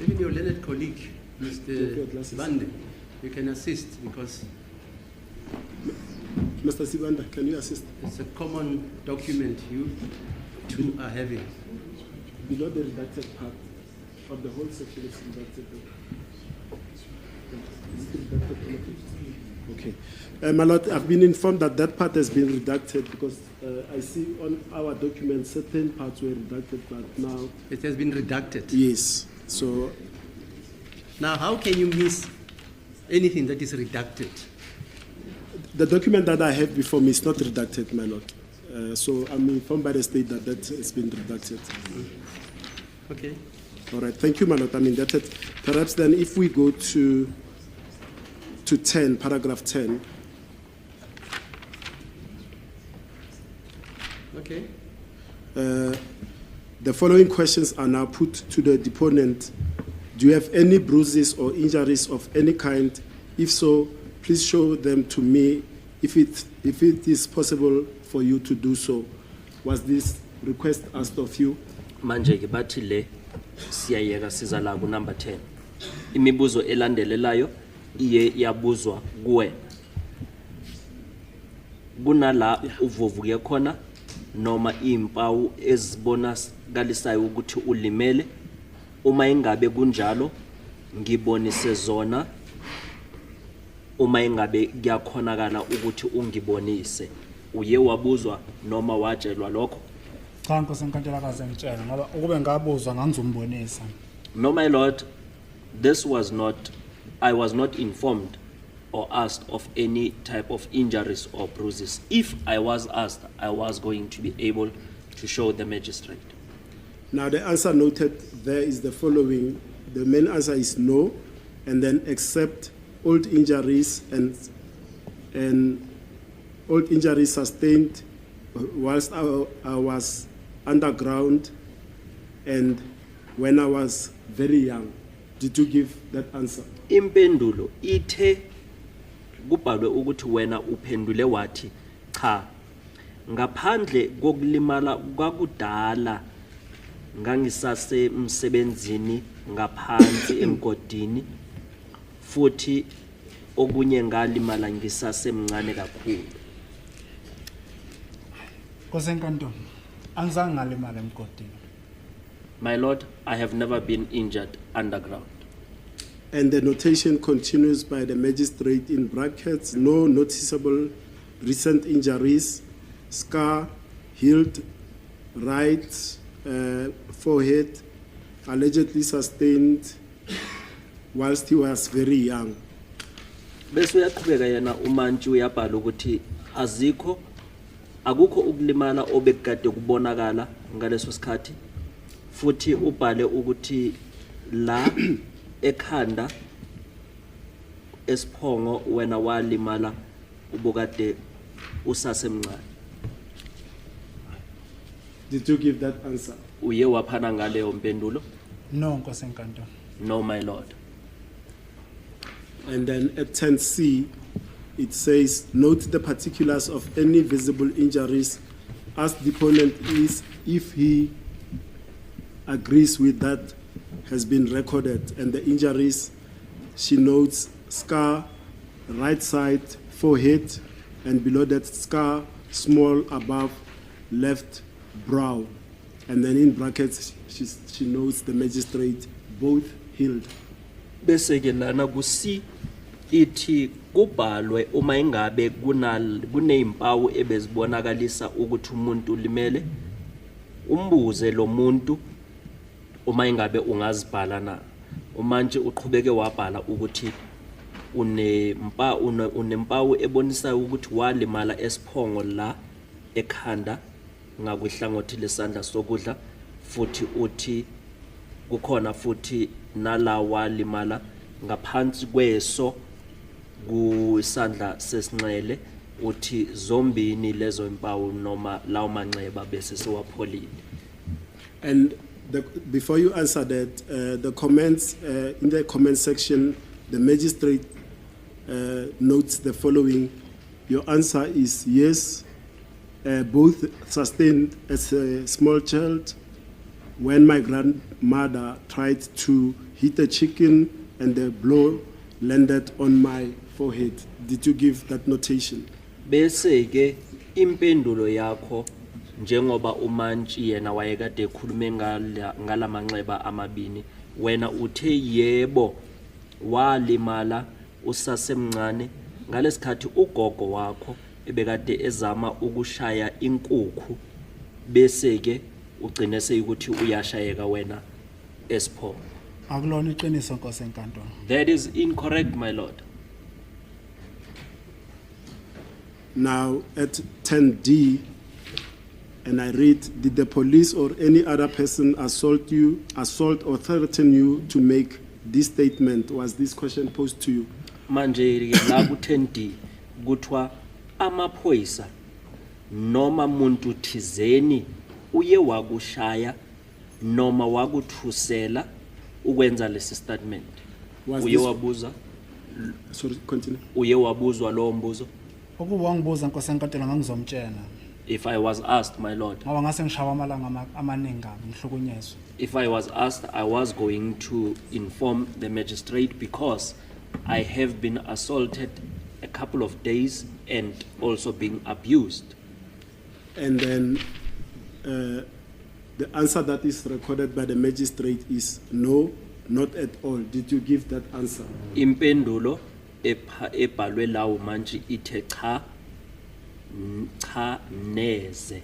Even your learned colleague, Take your Mr. glasses. Bande, you can assist because Mr. Sibanda, can you assist? it's a common document you two are having. Below the redacted part of the whole section is redacted. Is it redacted? Okay. My lord, I've been informed that that part has been redacted because I see on our document certain parts were redacted, but now. It has been redacted. Yes. So. Now, how can you miss anything that is redacted? The document that I have before me is not redacted, my lord. So I'm informed by the state that that has been redacted. Okay. All right. Thank you, my lord. I'm indebted. Perhaps then if we go to 10, paragraph 10. Okay. The following questions are now put to the deponent. Do you have any bruises or injuries of any kind? If so, please show them to me if it is possible for you to do so. Was this request asked of you? Manje ke bathi le siyayeka, siza la ku number 10. Imibuzo elandelelayo iye yabuzwa kuwena. Kunala uvuvuke khona noma izimpawu ezibonakalisayo ukuthi ulimele? Uma ingabe kunjalo, ngibonise zona uma ingabe kuyakhonakala ukuthi ungibonise. Uye wabuzwa noma watshelwa lokho? Cha, nkosi enkantolo, akaze ngitshela, ngoba ukube ngabuzwa ngangizombonisa. No, my lord, this was not, I was not informed or asked of any type of injuries or bruises. If I was asked, I was going to be able to show the magistrate. Now, the answer noted there is the following. The main answer is no, and then except old injuries and old injuries sustained whilst I was underground and when I was very young. Did you give that answer? Impendulo ithe kubhalwe ukuthi wena uphendule wathi cha, ngaphandle kokulimala kwakudala ngangisasemsebenzini ngaphansi emgodini, futhi okunye ngalimala ngisasemncane kakhulu. Nkosi enkantolo, angizange ngalimala emgodini. My lord, I have never been injured underground. And the notation continues by the magistrate in brackets, no noticeable recent injuries, scar, healed, right forehead, allegedly sustained whilst he was very young. Bese uyaqhubeka yena umantshi, uyabhala ukuthi azikho, akukho ukulimala obekade kubonakala ngaleso sikhathi, futhi ubhale ukuthi la ekhanda esiphongo wena walimala ubukade usasemncane. Did you give that answer? Uye waphana ngaleyo mpendulo? No, nkosi enkantolo. No, my lord. And then at 10C, it says, note the particulars of any visible injuries. Ask the deponent is if he agrees with that has been recorded. And the injuries, she notes scar, right side, forehead, and below that scar, small above left brow. And then in brackets, she notes the magistrate, both healed. Bese ke lana ku C ithi kubhalwe uma ingabe kuna kunezimpawu ebezibonakalisa ukuthi umuntu ulimele, umbuze lo muntu uma ingabe ungazibhala na. Umantshi uqhubeke wabhala ukuthi unempawu ebonisayo ukuthi walimala esiphongo la ekhanda ngakwihlangothi lesandla sokudla, futhi uthi kukhona futhi nala walimala ngaphansi kweso kusandla sesinxele, uthi zombini lezo impawu noma lawo manxeba bese sewapholile. And before you answer that, the comments in the comment section, the magistrate notes the following. Your answer is yes, both sustained as a small child when my grandmother tried to hit a chicken and the blow landed on my forehead. Did you give that notation? Bese ke impendulo yakho, njengoba umantshi yena wayekade ekhulume ngalamanxeba amabini, wena uthe yebo, walimala usasemncane ngalesikhathi ugogo wakho ebekade ezama ukushaya inkukhu, bese ke ugcine seyikuthi uyashayeka wena esiphongo. Akulona iqiniso, nkosi enkantolo. That is incorrect, my lord. Now, at 10D, and I read, did the police or any other person assault you, assault or threaten you to make this statement? Was this question posed to you? Manje ke la ku 10D kuthiwa amaphoyisa Noma muntu thizeni uye wakushaya noma wakuthusela ukwenza lesi statement? Was Uye wabuza Sorry, continue. Uye wabuzwa lowo mbuzo? Ukuba wangibuza, nkosi enkantolo, ngangizomtshela. If I was asked, my lord. Ngoba ngase ngishawa amalanga amaningi kabi, ngihlukunyezwa. If I was asked, I was going to inform the magistrate because I have been assaulted a couple of days and also being abused. And then the answer that is recorded by the magistrate is no, not at all. Did you give that answer? Impendulo ebhalwe lawo manje ithe cha, cha neze.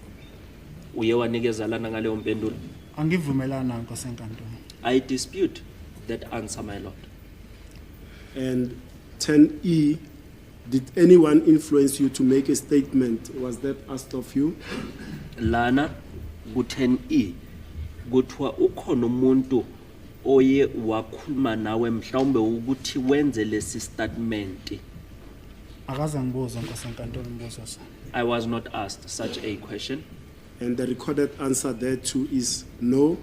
Uye wanikeza lana ngaleyo mpendulo? Angivumelani nayo, nkosi enkantolo. I dispute that answer, my lord. And 10E, did anyone influence you to make a statement? Was that asked of you? Lana ku 10E kuthiwa ukhona umuntu oye wakhuluma nawe mhlawumbe ukuthi wenze lesi statement? Akaze ngibuze, nkosi enkantolo, umbuzo so. I was not asked such a question. And the recorded answer there too is no,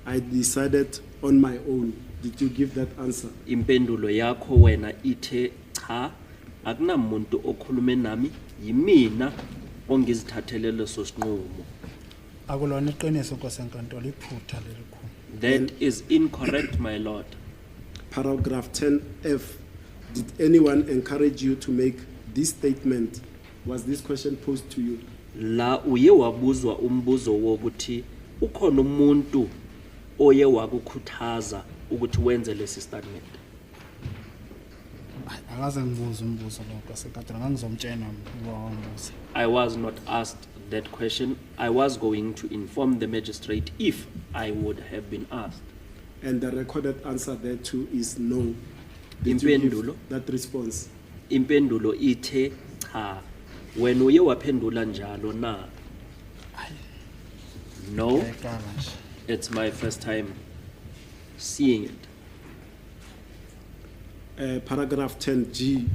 I decided on my own. Did you give that answer? Impendulo yakho wena ithe cha, akunamuntu okhulume nami, yimina ongizithathele leso sinqumo. Akulona iqiniso, nkosi enkantolo, iphutha lelikhulu. That is incorrect, my lord. Paragraph 10F, did anyone encourage you to make this statement? Was this question posed to you? La uye wabuzwa umbuzo wokuthi ukhona umuntu oye wakukhuthaza ukuthi wenze lesi statement? Hayi, akaze ngibuze umbuzo lo, nkosi enkantolo, ngangizomtshela ukuba wangibuza. I was not asked that question. I was going to inform the magistrate if I would have been asked. And the recorded answer there too is no. Did you give Impendulo. That response? Impendulo ithe cha. Wena uye waphendula njalo na? No. Ngiyayiqala nje. It's my first time seeing it. Paragraph 10G,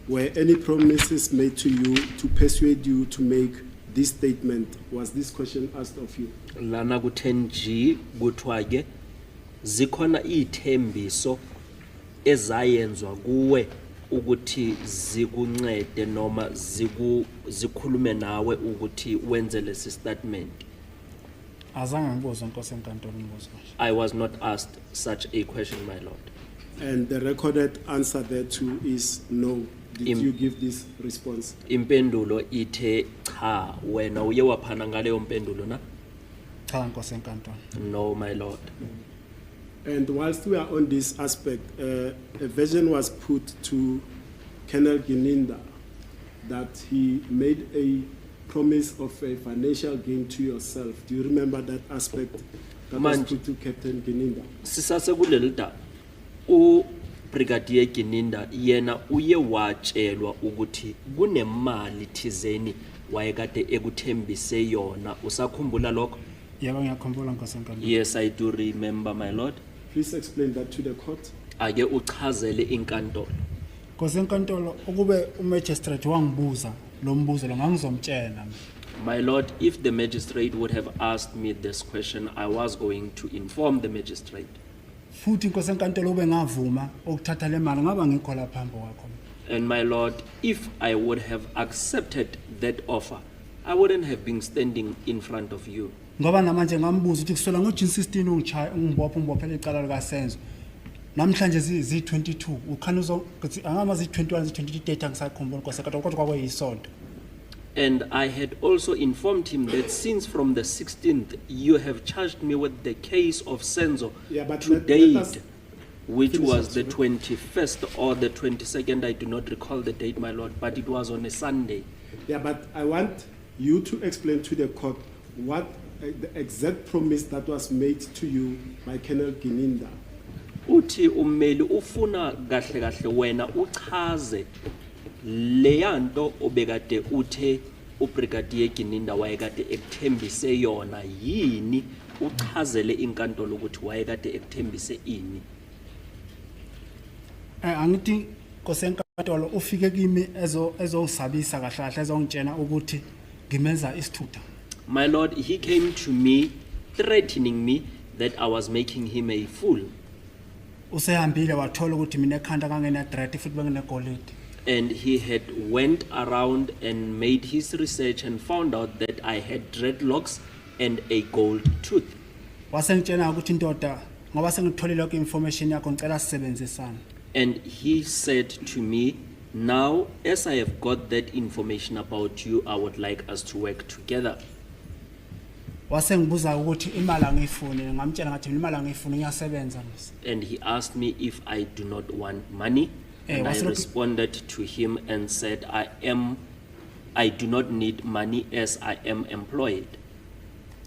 were any promises made to you to persuade you to make this statement? Was this question asked of you? Lana ku 10G kuthiwa ke zikhona ithembiso ezayenzwa kuwe ukuthi zikuncede noma zikhulume nawe ukuthi wenze lesi statement? Azange ngibuze, nkosi enkantolo, umbuzo nje. I was not asked such a question, my lord. And the recorded answer there too is no. Did you give this response? Impendulo ithe cha. Wena uye waphana ngaleyo mpendulo na? Cha, nkosi enkantolo. No, my lord. And whilst we are on this aspect, a version was put to Colonel Gininda that he made a promise of a financial gain to yourself. Do you remember that aspect that was Manje- put to Captain Gininda? Sisase kuleli daba, uBrigadier Gininda yena uye watshelwa ukuthi kunemali thizeni wayekade ekuthembise yona. Usakhumbula lokho? Yebo, ngiyakhumbula, nkosi enkantolo. Yes, I do remember, my lord. Please explain that to the court. Ake uchazele inkantolo. Nkosi enkantolo, ukube umagistrate wangibuza lo mbuzo lo, ngangizomtshela mina. My lord, if the magistrate would have asked me this question, I was going to inform the magistrate. Futhi, nkosi enkantolo, ube ngavuma ukuthatha le mali, ngaba ngikho la phambi kwakho. And my lord, if I would have accepted that offer, I wouldn't have been standing in front of you. Ngoba namanje ngambuza ukuthi kusukela ngoJune 16 ungishaya, ungibopha, ungibophela icala likaSenzo, namhlanje zi-22, ukhani uzokuthi angama zi-21, zi-22 date, angisakhumbuli, nkosi enkantolo, kodwa kwakuyisonto. And I had also informed him that since from the 16th, you have charged me with the case of Senzo Yeah, but to let us date, which finish was up, the 21st or the 22nd, I do not recall the date, my lord, but it was on a Sunday. Yeah, but I want you to explain to the court what the exact promise that was made to you by Colonel Gininda. Uthi ummeli ufuna kahle kahle wena uchaze leyanto obekade uthe uBrigadier Gininda wayekade ekuthembise yona yini, uchazele inkantolo ukuthi wayekade ekuthembise ini. Angithi, nkosi enkantolo, ufike kimi ezongisabisa kahle kahle, ezongitshena ukuthi Ngimenza isithutha. My lord, he came to me threatening me that I was making him a fool. Usehambile wathola ukuthi mina ekhanda kangena-dread futhi benginegolide. And he had went around and made his research and found out that I had dreadlocks and a gold tooth. Wasengitshela ukuthi indoda ngoba sengitholile yonke information yakho ngicela sisebenzisane. And he said to me, "Now, as I have got that information about you, I would like us to work together." Wasengibuza ukuthi imali angiyifuni ngamtshela ngathi mina imali angiyifuni ngiyasebenza mos. And he asked me if I do not want money. Eh, And I waselokhu- responded to him and said, I do not need money as I am employed.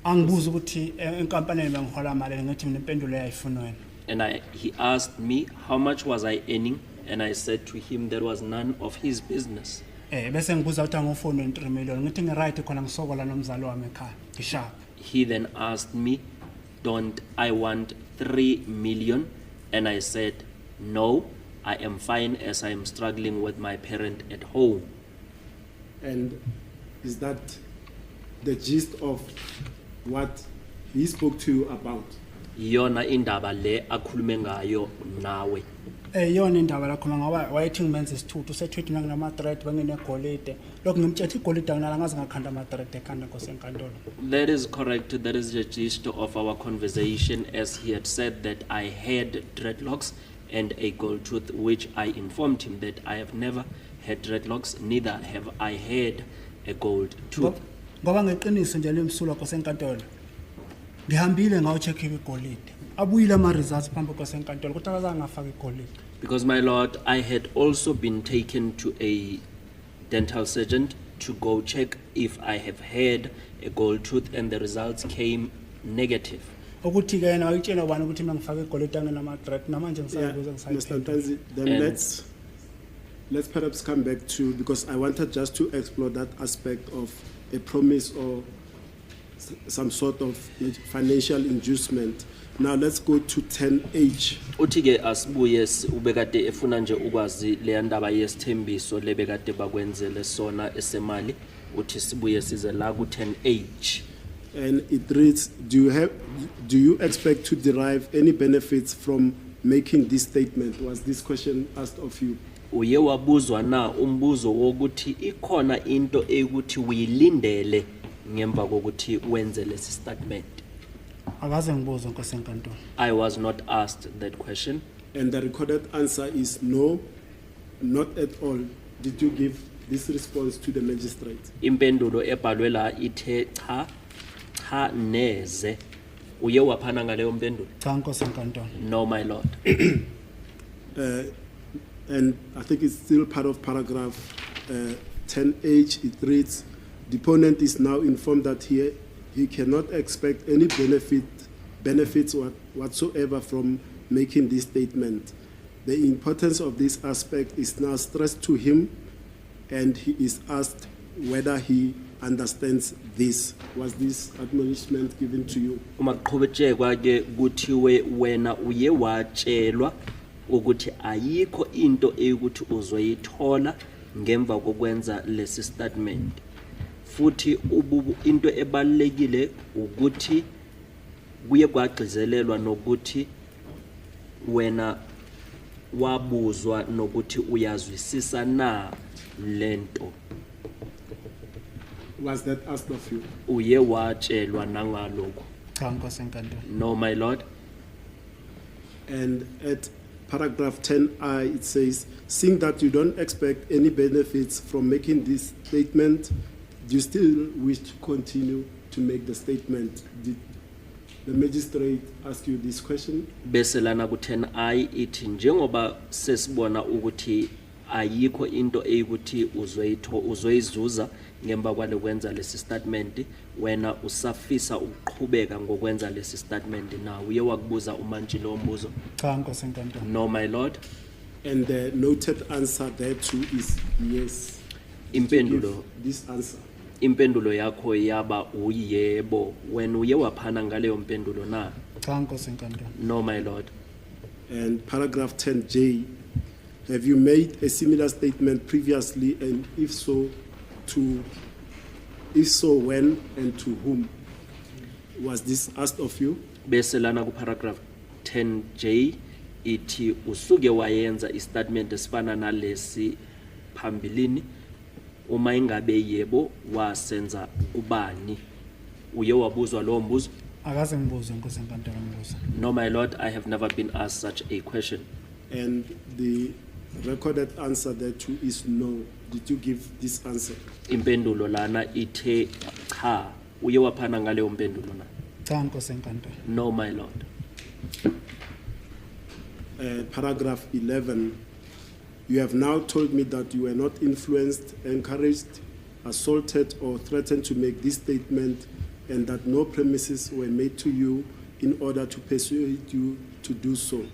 Angibuza ukuthi enkampanini bengihola malini ngithi mina impendulo yayifuna wena. And he asked me, how much was I earning? And I said to him, that was none of his business. Bese ngibuza ukuthi angifuni 3 million ngithi ngi-right khona ngisokola nomzali wami ekhaya ngishapha. He then asked me, don't I want 3 million? And I said, no, I am fine as I am struggling with my parent at home. And is that the gist of what he spoke to you about? Iyona indaba le akhulume ngayo nawe? Iyona indaba lakho ngoba wayethi ngimenza isithuthu usethi mina nginama-dread benginegolide lokhu ngimtshela igolide anginalo angaze ngakhanda ama-dread ekhanda nkosi enkantolo. That is correct. That is the gist of our conversation, as he had said that I had dreadlocks and a gold tooth, which I informed him that I have never had dreadlocks, neither have I had a gold tooth. Ngoba ngeqiniso nje lemsulwa nkosi enkantolo ngihambile ngayo-check igolide abuyile ama-results phambi kwesenkantolo ukuthi akazange ngafaka igolide. Because, my lord, I had also been taken to a dental surgeon to go check if I have had a gold tooth, and the results came negative. Ukuthi-ke yena wayitshela ubani ukuthi mina ngifake igolide anginama-dread namanje Yeah, ngisayibuza Mr. ngisayiphendula. Ntanzi, then let's perhaps come back to, because I wanted just to explore that aspect of a promise or some sort of financial inducement. Now let's go to 10H. Uthi ke asibuye ubekade efuna nje ukwazi leya ndaba yesithembiso lebekade bakwenzele sona esemali uthi sibuye size la ku 10H. And it reads, do you expect to derive any benefits from making this statement? Was this question asked of you? Uye wabuzwa na umbuzo wokuthi ikhona into ekuthi uyilindele ngemva kokuthi wenze lesi statement? Akaze ngibuzwe nkosi enkantolo. I was not asked that question. And the recorded answer is no, not at all. Did you give this response to the magistrate? Impendulo ebhalwe la ithe cha cha neze uye waphana ngaleyo mpendulo? Cha nkosi enkantolo. No, my lord. And I think it's still part of paragraph 10H. It reads, deponent is now informed that he cannot expect any benefits whatsoever from making this statement. The importance of this aspect is now stressed to him, and he is asked whether he understands this. Was this admonishment given to you? Uma kuqhubetshekwa ke kuthiwe wena uye watshelwa ukuthi ayikho into eyukuthi uzoyithola ngemva kokwenza lesi statement futhi ububu into ebalekile ukuthi kuye kwagcizelelwa nokuthi wena wabuzwa nokuthi uyazwisisa na lento. Was that asked of you? Uye watshelwa nangalokho? Cha nkosi enkantolo. No, my lord. And at paragraph 10I, it says, seeing that you don't expect any benefits from making this statement, do you still wish to continue to make the statement? Did the magistrate ask you this question? Bese lana ku 10I ithi njengoba sesibona ukuthi ayikho into eyikuthi uzoyitho uzoyizuza ngemva kwalokwenza lesi statement wena usafisa ukuqhubeka ngokwenza lesi statement na uye wakubuza umantshi lo mbuzo? Cha nkosi enkantolo. No, my lord. And the noted answer there too is yes. Did you Impendulo give this answer. Impendulo yakho yaba uyebo wena uye waphana ngaleyo mpendulo na? Cha nkosi enkantolo. No, my lord. And paragraph 10J, have you made a similar statement previously, and if so, to If so, when and to whom? Was this asked of you? Bese lana ku paragraph 10J ithi usuke wayenza istatement esifana nalesi phambilini, uma ingabe yebo, wasenza kubani? Uye wabuzwa lowo mbuzo? Akaze ngibuzwe, nkosi enkantolo, mbuzo. No, my lord, I have never been asked such a question. And the recorded answer thereto is no. Did you give this answer? Impendulo lana ithe cha. Uye waphana ngaleyo mpendulo na? Cha, nkosi enkantolo. No, my lord. Paragraph 11. You have now told me that you were not influenced, encouraged, assaulted, or threatened to make this statement, and that no promises were made to you in order to persuade you to do so.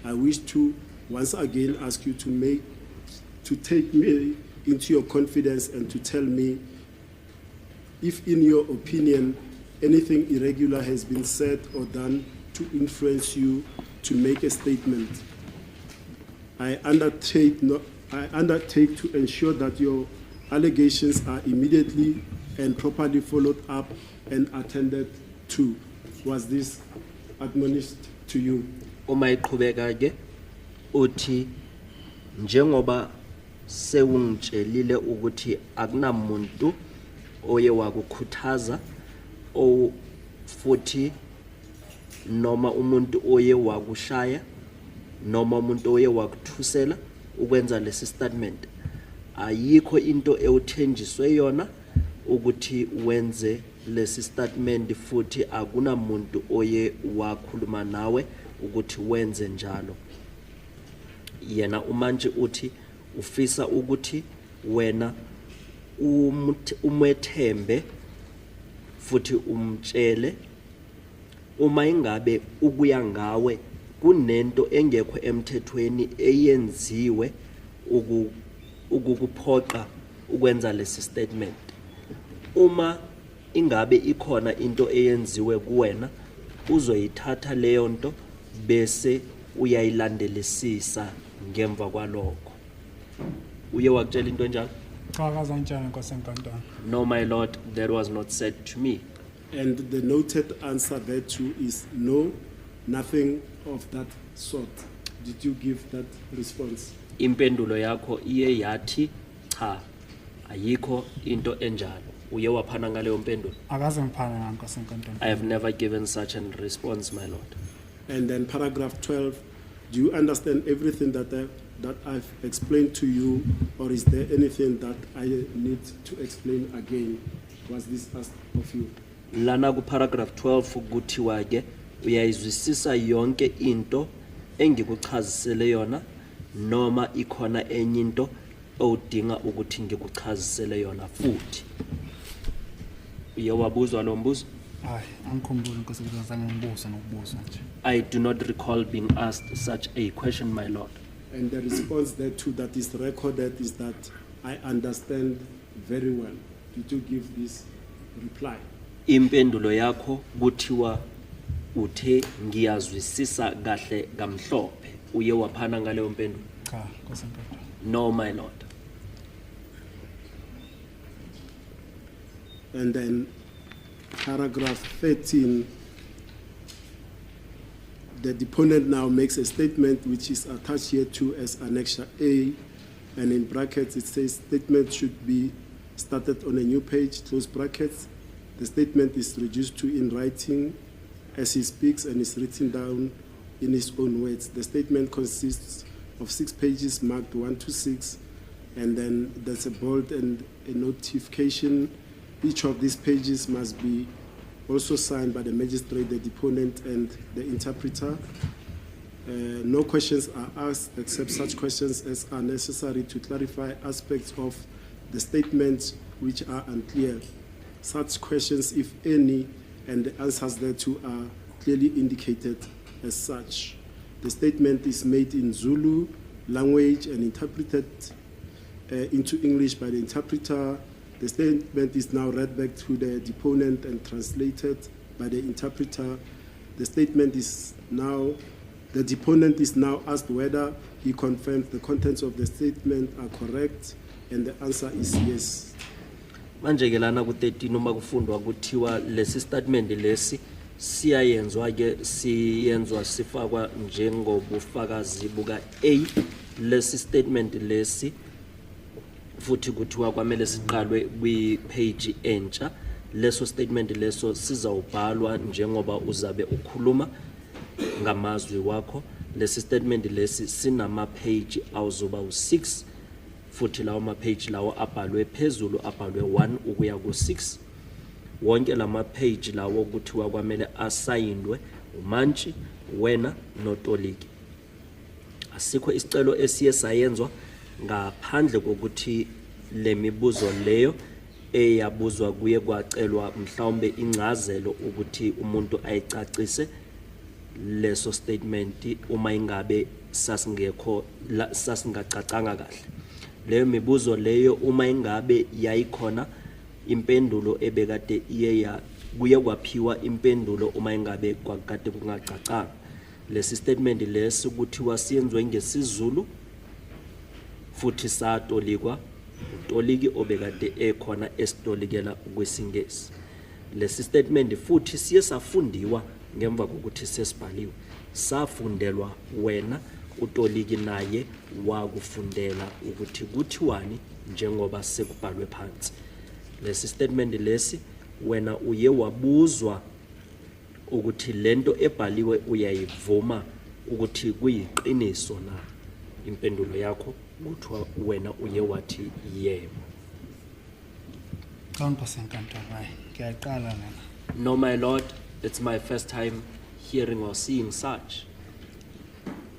I wish to once again ask you to take me into your confidence and to tell me if, in your opinion, anything irregular has been said or done to influence you to make a statement. I undertake, no, I undertake to ensure that your allegations are immediately and properly followed up and attended to. Was this admonished to you? Uma iqhubeka ke uthi njengoba sewungitshelile ukuthi akunamuntu oye wakukhuthaza o futhi noma umuntu oye wakushaya noma umuntu oye wakuthusela ukwenza lesi statement, ayikho into ewuthenjiswe yona ukuthi wenze lesi statement futhi akunamuntu oye wakhuluma nawe ukuthi wenze njalo. Yena umantshi uthi ufisa ukuthi wena umethembe futhi umtshele uma ingabe ukuya ngawe kunento engekho emthethweni eyenziwe ukukuphoqa ukwenza lesi statement. Uma ingabe ikhona into eyenziwe kuwena, uzoyithatha leyo nto bese uyayilandelisisa ngemva kwalokho. Uye wakutshela into enjalo? Cha, akaze angitshela, nkosi enkantolo. No, my lord, that was not said to me. And the noted answer thereto is no, nothing of that sort. Did you give that response? Impendulo yakho iye yathi cha, ayikho into enjalo. Uye waphana ngaleyo mpendulo? Akaze ngiphane nga, nkosi enkantolo. I have never given such a response, my lord. And then paragraph 12, do you understand everything that I've explained to you, or is there anything that I need to explain again? Was this asked of you? Lana ku paragraph 12 kuthiwa ke uyayizwisisa yonke into engikuchazisele yona noma ikhona enye into odinga ukuthi ngikuchazisele yona futhi? Uye wabuzwa lo mbuzo? Hayi, angikhumbuli, nkosi, ukuthi ngizange ngibuzwe nokubuzwa nje. I do not recall being asked such a question, my lord. And the response thereto that is recorded is that I understand very well. Did you give this reply? Impendulo yakho kuthiwa uthe ngiyazwisisa kahle kamhlophe. Uye waphana ngaleyo mpendulo? Cha, nkosi enkantolo. No, my lord. And then paragraph 13, the deponent now makes a statement which is attached here to as Annexure A, and in brackets it says statement should be started on a new page, close brackets. The statement is reduced to in writing as he speaks and is written down in his own words. The statement consists of 6 pages marked 1 to 6, and then there's a bold and a notification. Each of these pages must be also signed by the magistrate, the deponent, and the interpreter. No questions are asked except such questions as are necessary to clarify aspects of the statements which are unclear. Such questions, if any, and the answers thereto are clearly indicated as such. The statement is made in Zulu language and interpreted into English by the interpreter. The statement is now read back to the deponent and translated by the interpreter. The deponent is now asked whether he confirms the contents of the statement are correct, and the answer is yes. Manje ke lana ku-13 uma kufundwa kuthiwa lesi statement lesi siyayenzwa ke, siyenzwa sifakwa njengobufakazi buka A. Lesi statement lesi futhi kuthiwa kwamele siqalwe kwi-page entsha. Leso statement leso sizawubhalwa njengoba uzabe ukhuluma ngamazwi wakho. Lesi statement lesi sinama page awuzoba u6, futhi lawo ma page lawo abhalwe phezulu, abhalwe 1 ukuya ku6. Wonke lama page lawo kuthiwa kwamele asayindwe umantshi, wena notoliki. Asikho isicelo esiye sayenzwa ngaphandle kokuthi le mibuzo leyo eyabuzwa kuye kwacelwa mhlawumbe incazelo ukuthi umuntu ayicacise leso statement uma ingabe sasingekho sasingacacanga kahle leyo mibuzo leyo. Uma ingabe yayikhona impendulo ebekade iye ya kuye kwaphiwa impendulo uma ingabe kwakade kungacacanga. Lesi statement lesi kuthiwa siyenziwe ngesiZulu futhi satolikwa utoliki obekade ekhona esitolikela kwesiNgesi. Lesi statement futhi siye safundiwa ngemva kokuthi sesibhaliwe, safundelwa wena, utoliki naye wakufundela ukuthi kuthiwani njengoba sekubhalwe phansi. Lesi statement lesi wena uye wabuzwa ukuthi lento ebhaliwe uyayivuma ukuthi kuyiqiniso na. Impendulo yakho kuthiwa wena uye wathi yebo. Cha, nkosi enkantolo, hayi, ngiyaqala lena. No, my lord, it's my first time hearing or seeing such.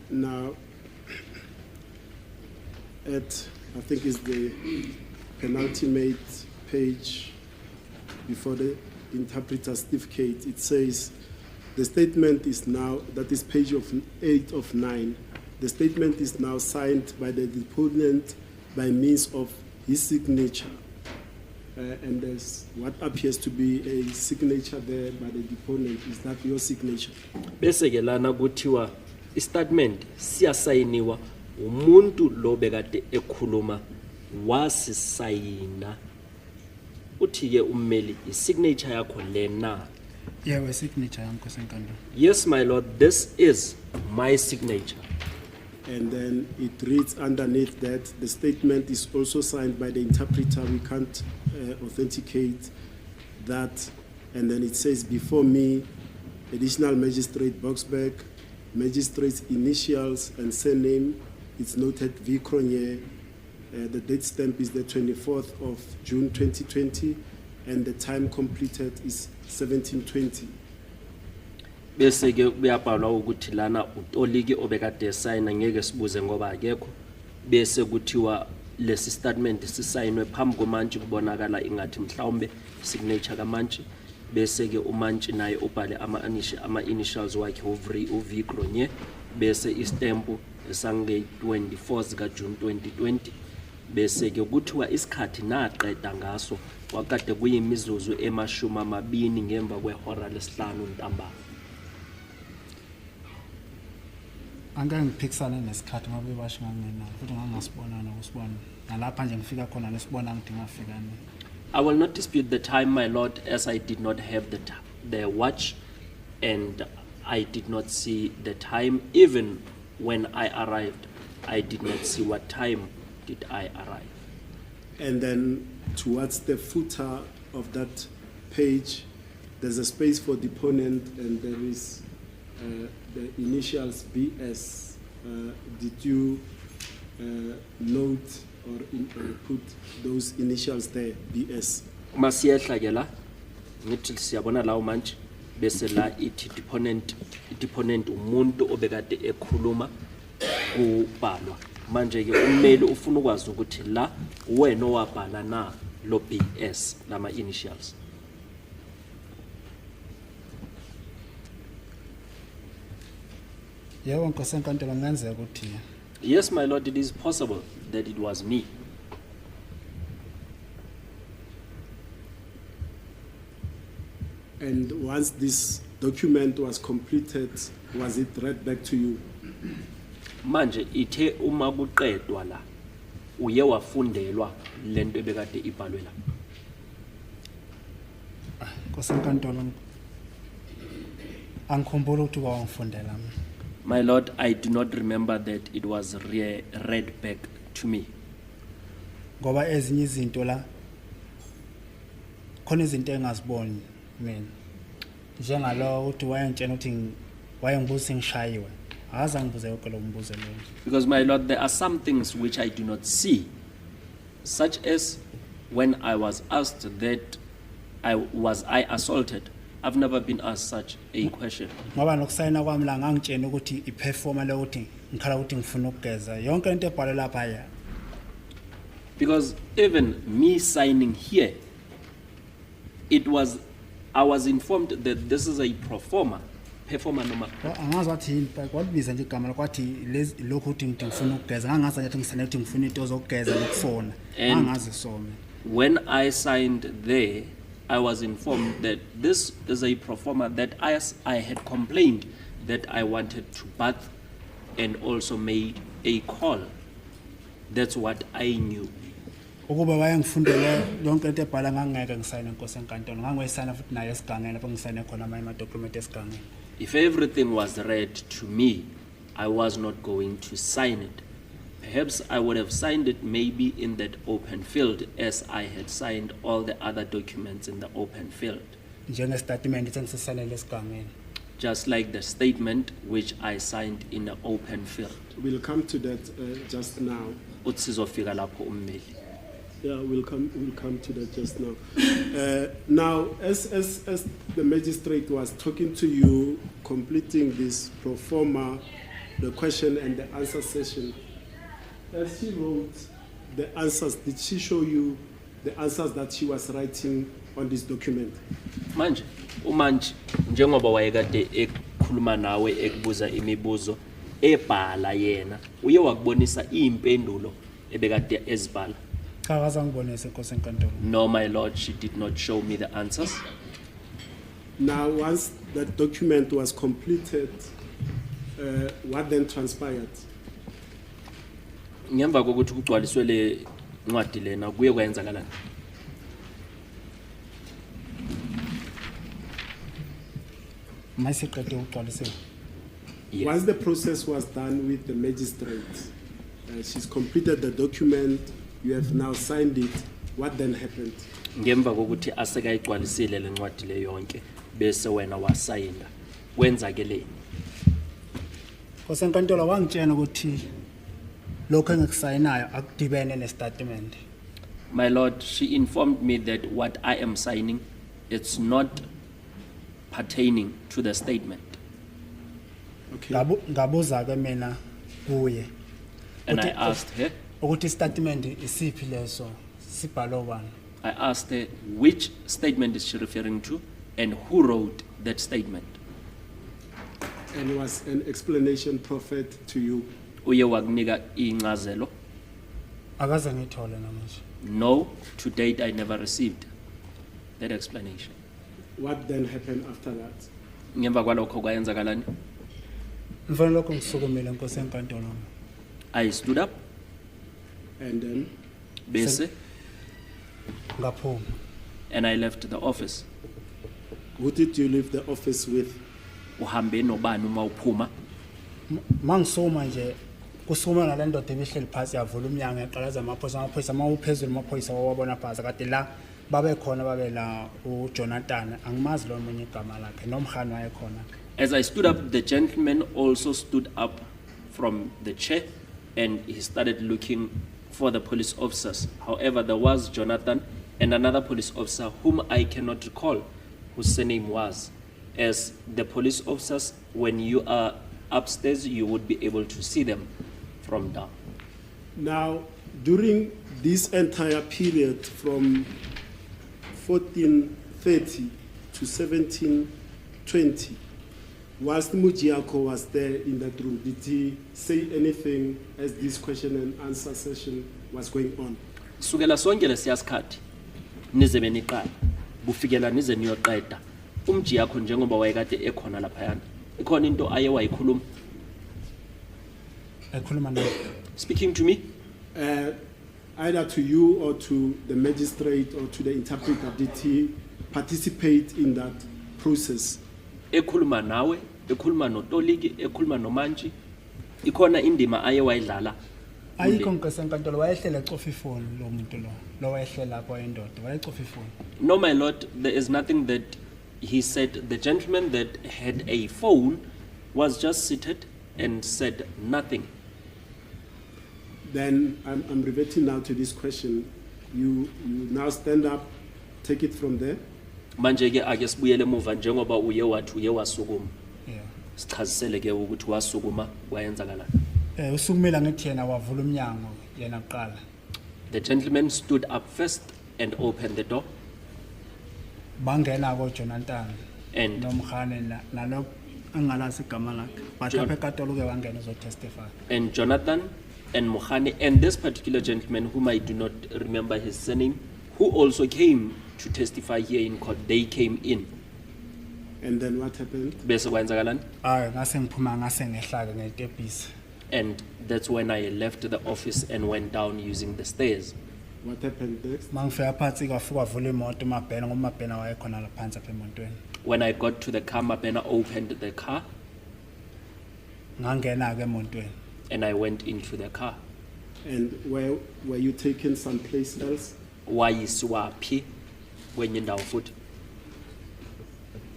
Now, at, I think it's the penultimate page before the interpreter certificate, it says the statement is now, that is page of 8 of 9, the statement is now signed by the deponent by means of his signature. And there's what appears to be a signature there by the deponent. Is that your signature? Bese ke lana kuthiwa istatement siyasayiniwa umuntu lo bekade ekhuluma wasisayina. Uthi ke ummeli, isignature yakho lena? Yebo, signature yami, nkosi enkantolo. Yes, my lord, this is my signature. And then it reads underneath that the statement is also signed by the interpreter. We can't authenticate that. And then it says, before me, additional magistrate Boksburg, magistrate's initials and surname. It's noted V. Cronje. The date stamp is the 24th of June 2020, and the time completed is 1720. Bese ke kuyabhalwa ukuthi lana utoliki obekade esayina, ngeke sibuze ngoba akekho. Bese kuthiwa lesi statement sisayinwe phambi komantshi, kubonakala ingathi mhlawumbe signature kamantshi. Bese ke umantshi naye ubhale ama initials wakhe, uV Cronje, bese istamp esange 24 zika June 2020. Bese ke kuthiwa isikhathi naqeda ngaso kwakade kuyimizuzu ema-20 ngemva kwehora lesihlanu ntambama. Angeke ngiphikisane nesikhathi ngoba iwashi ngangingenayo futhi ngangasibona nokusibona nalapha nje ngifika khona lesibona ngithi ngafika nini. I will not dispute the time, my lord, as I did not have the watch and I did not see the time. Even when I arrived, I did not see what time did I arrive. And then towards the footer of that page, there's a space for deponent and there is the initials BS. Did you note or put those initials there, BS? Uma siyehla ke la, ngithi siyabona lawo manje, bese la ithi deponent, deponent umuntu obekade ekhuluma kubhalwa. Manje ke ummeli ufuna ukwazi ukuthi la wena owabhala na lo BS lama initials. Yebo, nkosi enkantolo, kungenzeka ukuthi Yes, my lord, it is possible that it was me. And once this document was completed, was it read back to you? Manje ithe uma kuqedwa la uye wafundelwa lento ebekade ibhalwe la? Nkosi enkantolo, angikhumbuli ukuthi kwawangifundela mina. My lord, I do not remember that it was read back to me. Ngoba ezinye izinto la khona izinto engaziboni mina, njengalo ukuthi wayengitshela ukuthi wayengibuza ngishayiwe, akaze angibuze yonke lo mbuzo loyo. Because, my lord, there are some things which I do not see, such as when I was asked that I was I assaulted. I've never been asked such a question. Ngoba nokusayina kwami la ngangitshena ukuthi i-proforma lokuthi ngikhala ukuthi ngifuna ukugeza, yonke into ebhalwe lapha ya. Because even me signing here, it was I was informed that this is a pro forma, performer noma. Angazi wathi yini, walibiza nje igama lakwathi lezi lokhu ukuthi ngithi ngifuna ukugeza, ngangazi nje ukuthi ngisayina ukuthi ngifuna into zokugeza nokufona. Ngangazi so mina. When I signed there, I was informed that this is a pro forma that I had complained that I wanted to bath and also made a call. That's what I knew. Ukuba wayengifundele yonke into ebhala ngangeke ngisayine, nkosi enkantolo, ngangoyisayina futhi naye esigangeni lapho ngisayine khona amanye amadokhumenti esigangeni. If everything was read to me, I was not going to sign it. Perhaps I would have signed it maybe in that open field as I had signed all the other documents in the open field. Njengesitatimende sengisisayinele esigangeni. Just like the statement which I signed in the open field. We'll come to that just now. Uthi sizofika lapho ummeli. Yeah, we'll come to that just now. Now, as the magistrate was talking to you, completing this pro forma, the question and the answer session, as she wrote the answers, did she show you the answers that she was writing on this document? Manje umanje njengoba wayekade ekhuluma nawe ekubuza imibuzo ebhala yena uye wakubonisa impendulo ebekade ezibhala. Cha, akaze angibonise, nkosi enkantolo. No, my lord, she did not show me the answers. Now, once that document was completed, what then transpired? Ngemva kokuthi kugcwaliswe le ncwadi lena kuye kwayenzakalani? Masiqede ukugcwalisela. Yes. Once the process was done with the magistrate, she's completed the document, you have now signed it. What then happened? Ngemva kokuthi asekayigcwalisile le ncwadi le yonke bese wena wasayina kwenzakeleni? Nkosi enkantolo, wangitshela ukuthi lokho engikusayinayo akudibene nestatement. My lord, she informed me that what I am signing, it's not pertaining to the statement. Okay. Ngabuza ke mina kuye And I asked her, ukuthi istatement isiphi leso, sibhalwe ubani. I asked her which statement is she referring to and who wrote that statement. And was an explanation proffered to you? Uye wakunika incazelo? Akaze ngithole namanje. No, to date I never received that explanation. What then happened after that? Ngemva kwalokho kwayenzakalani? Mfana, lokho ngisukumile, nkosi enkantolo. I stood up. And then? Bese Ngaphuma. And I left the office. Who did you leave the office with? Uhambe nobani uma uphuma? Mangisuma nje kusukuma nale ndoda ebihleli phansi, yavula umnyango, yaqalaza amaphoyisa, amaphoyisa uma uphezulu amaphoyisa wawabona phansi kade la babe khona babe la uJonathan, angimazi lo munye igama lakhe, nomhani wayekhona. As I stood up, the gentleman also stood up from the chair and he started looking for the police officers. However, there was Jonathan and another police officer whom I cannot recall whose surname was. As the police officers, when you are upstairs, you would be able to see them from down. Now, during this entire period from 1430 to 1720, whilst Mujiako was there in that room, did he say anything as this question and answer session was going on? Sukela sonke lesiya sikhathi nize beniqala kufikela nize niyoqeda uMjiyakho njengoba wayekade ekhona laphayana ikhona into aye wayikhuluma? Ekhuluma naye? Speaking to me? Either to you or to the magistrate or to the interpreter, did he participate in that process? Ekhuluma nawe, ekhuluma notoliki, ekhuluma nomantshi, ikhona indima aye wayidlala kule? Ayikho, nkosi enkantolo. Wayehleli ecofa ifoni lo muntu lo wayehleli lapho indoda wayecofa ifoni. No, my lord, there is nothing that he said. The gentleman that had a phone was just seated and said nothing. Then I'm reverting now to this question. You now stand up, take it from there. Manje ke ake sibuyele emuva njengoba uye wathi uye wasukuma. Yeah. Sichazisele ke ukuthi wasukuma kwayenzakalani. Usukumela ngithi yena wavula umnyango yena kuqala. The gentleman stood up first and opened the door. Bangena ko Jonathan And noMkhane nalo engalazi igama lakhe but John- apha enkantolo uke wangena uzotestify. And Jonathan and Mohane and this particular gentleman whom I do not remember his surname, who also came to testify here in court, they came in. And then what happened? Bese kwenzakalani? Hayi, ngase ngiphuma ngase ngehla ke ngezitebhisi. And that's when I left the office and went down using the stairs. What happened next? Mangifika phansi kwafika wavula imoto uMabhena ngoba uMabhena wayekhona la phansi apha emotweni. When I got to the car, Mabena opened the car Ngangena ke emotweni. And I went into the car. And where were you taken someplace else? Wayisiwa phi kwenye indawo futhi?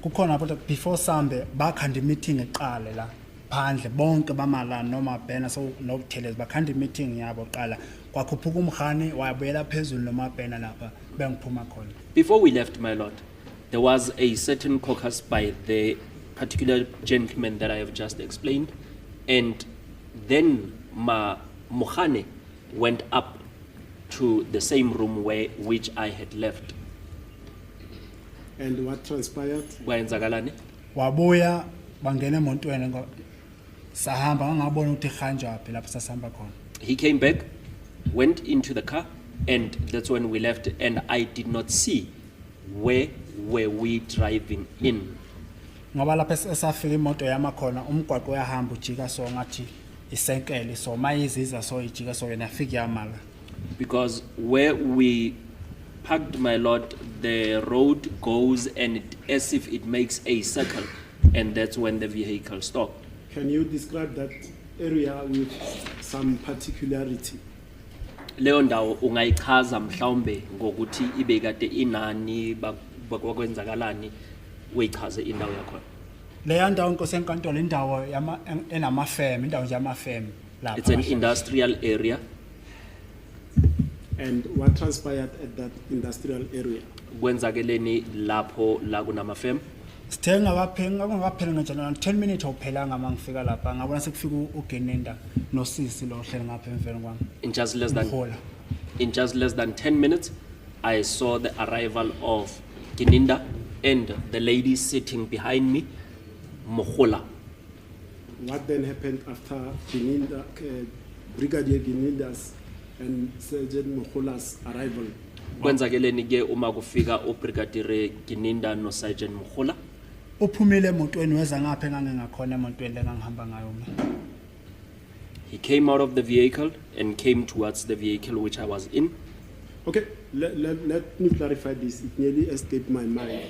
Kukhona kodwa before sambe bakhanda meeting eqale la phandle bonke bamala noMabhena so noButhelezi bakhanda meeting yabo qala kwakhuphuka uMkhani wabuyela phezulu noMabhena lapha bengiphuma khona. Before we left, my lord, there was a certain caucus by the particular gentleman that I have just explained, and then Ma Mohane went up to the same room where which I had left. And what transpired? Kwayenzakalani? Wabuya bangena emotweni sahamba ngangabona ukuthi ihanjwaphi lapho sasihamba khona. He came back, went into the car, and that's when we left. And I did not see where were we driving in. Ngoba lapho esafika imoto yama khona umgwaqo uyahamba ujika so ngathi isenkele so mayiziza so ijika so yena yafika yamala. Because where we parked, my lord, the road goes and it, as if it makes a circle, and that's when the vehicle stopped. Can you describe that area with some particularity? Leyo ndawo ungayichaza mhlawumbe ngokuthi ibe kade inani kwakwenzakalani uyichaze indawo yakhona. Leya ndawo nkosi enkantolo indawo enamafem indawo nje yamafem lapha. It's an kahle. Industrial area. And what transpired at that industrial area? Kwenzakeleni lapho la kunamafem? Sithe ngakapheli ngakapheli nje 10 minutes awuphelanga uma ngifika lapha ngabona sekufika uGininda nosisi lo ohleli ngapha emveni kwami. In just less than Mhola. In just less than 10 minutes, I saw the arrival of Gininda and the lady sitting behind me, Mohola. What then happened after Gininda, Brigadier Gininda's and Sergeant Mohola's arrival? Kwenzakeleni ke uma kufika uBrigadier Gininda no Sergeant Mohola? Uphumile emotweni weza ngapha engangingakhona emotweni lengangihamba ngayo mina. He came out of the vehicle and came towards the vehicle which I was in. Okay, let me clarify this. It nearly escaped my mind.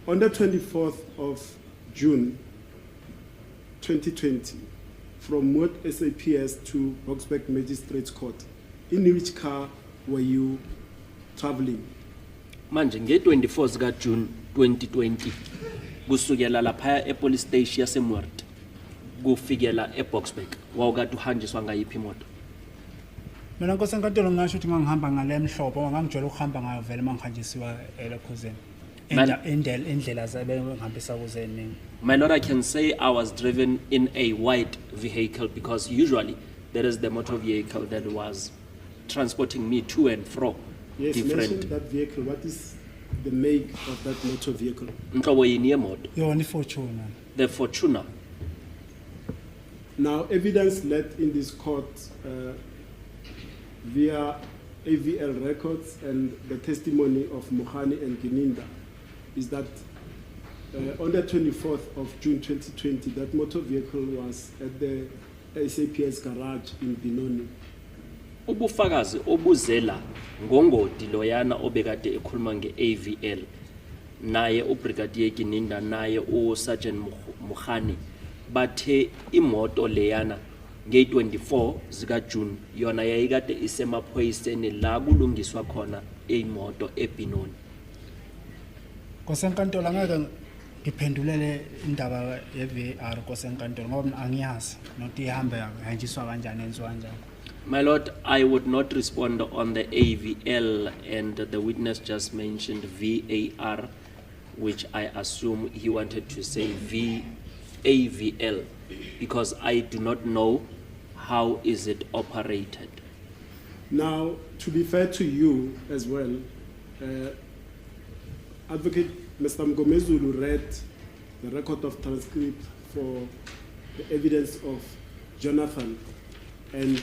On the 24th of June 2020, from Moot SAPS to Boksburg Magistrates Court, in which car were you traveling? Manje nge-24 zika June 2020 kusukela lapha epolice station yaseMoort kufikela eBoksburg wawukade uhanjiswa ngayiphi imoto? Mina nkosi enkantolo ngingasho ukuthi ngangihamba ngale mhlophe ngoba ngangijwayele ukuhamba ngayo vele uma ngihanjisiwa elokhuzeni. Indlela zabe ngihambisa kuze eningi. My lord, I can say I was driven in a white vehicle because usually that is the motor vehicle that was transporting me to and fro. Yes, mention Different. That vehicle. What is the make of that motor vehicle? Nhlobo yini yemoto? Yona iFortuner. The Fortuner. Now, evidence led in this court via AVL records and the testimony of Mohani and Gininda is that on the 24th of June 2020, that motor vehicle was at the SAPS garage in Benoni. Ubufakazi obuzela ngongoti loyana obekade ekhuluma nge-AVL. Naye uBrigadier Gininda naye uSergeant Mukhani bathe imoto leyana ngeyi-24 zika June yona yayikade isemaphoyiseni la kulungiswa khona imoto eBenoni. Nkosi enkantolo, angeke ngiphendulele indaba ye-VAR, Nkosi enkantolo, ngoba mina angiyazi nokuthi ihambe yahanjiswa kanjani, yenziwa kanjani. My Lord, I would not respond on the AVL, and the witness just mentioned VAR, which I assume he wanted to say AVL, because I do not know how is it operated. Now, to be fair to you as well, Advocate Mr. Mgomezulu read the record of transcript for the evidence of Jonathan. And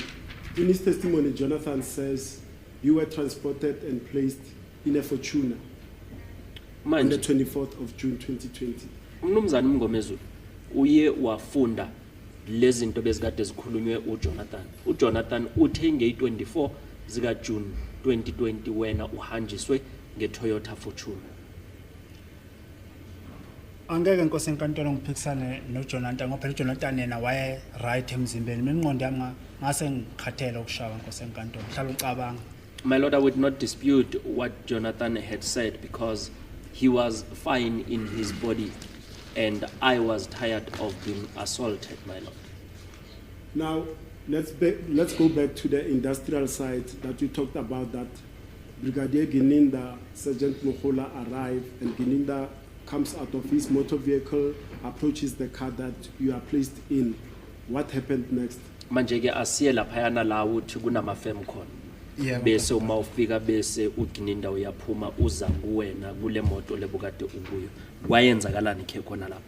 in his testimony, Jonathan says you were transported and placed in a Fortuner on the Manje, 24th of June 2020. umnumzana uMngomezulu uye wafunda lezi zinto bezikade zikhulunywe uJonathan. UJonathan uthe ngeyi-24 zika June 2020 wena uhanjiswe ngeToyota Fortuner. Angeke, Nkosi enkantolo, ngiphikisane noJonathan ngoba phela uJonathan yena waye right emzimbeni. Mina ingqondo yami ngase ngikhathele ukushawa, Nkosi enkantolo, hlala ucabanga. My Lord, I would not dispute what Jonathan had said because he was fine in his body and I was tired of being assaulted, my Lord. Now, let's go back to the industrial side that we talked about, that Brigadier Gininda, Sergeant Mohola arrive and Gininda comes out of his motor vehicle, approaches the car that you are placed in. What happened next? Manje ke asiye laphayana la uthi kunamafem khona. Yebo. Bese uma ufika bese uGininda uyaphuma uza kuwena kule moto lebukade ukuyo. Kwayenzakalani ke khona lapha?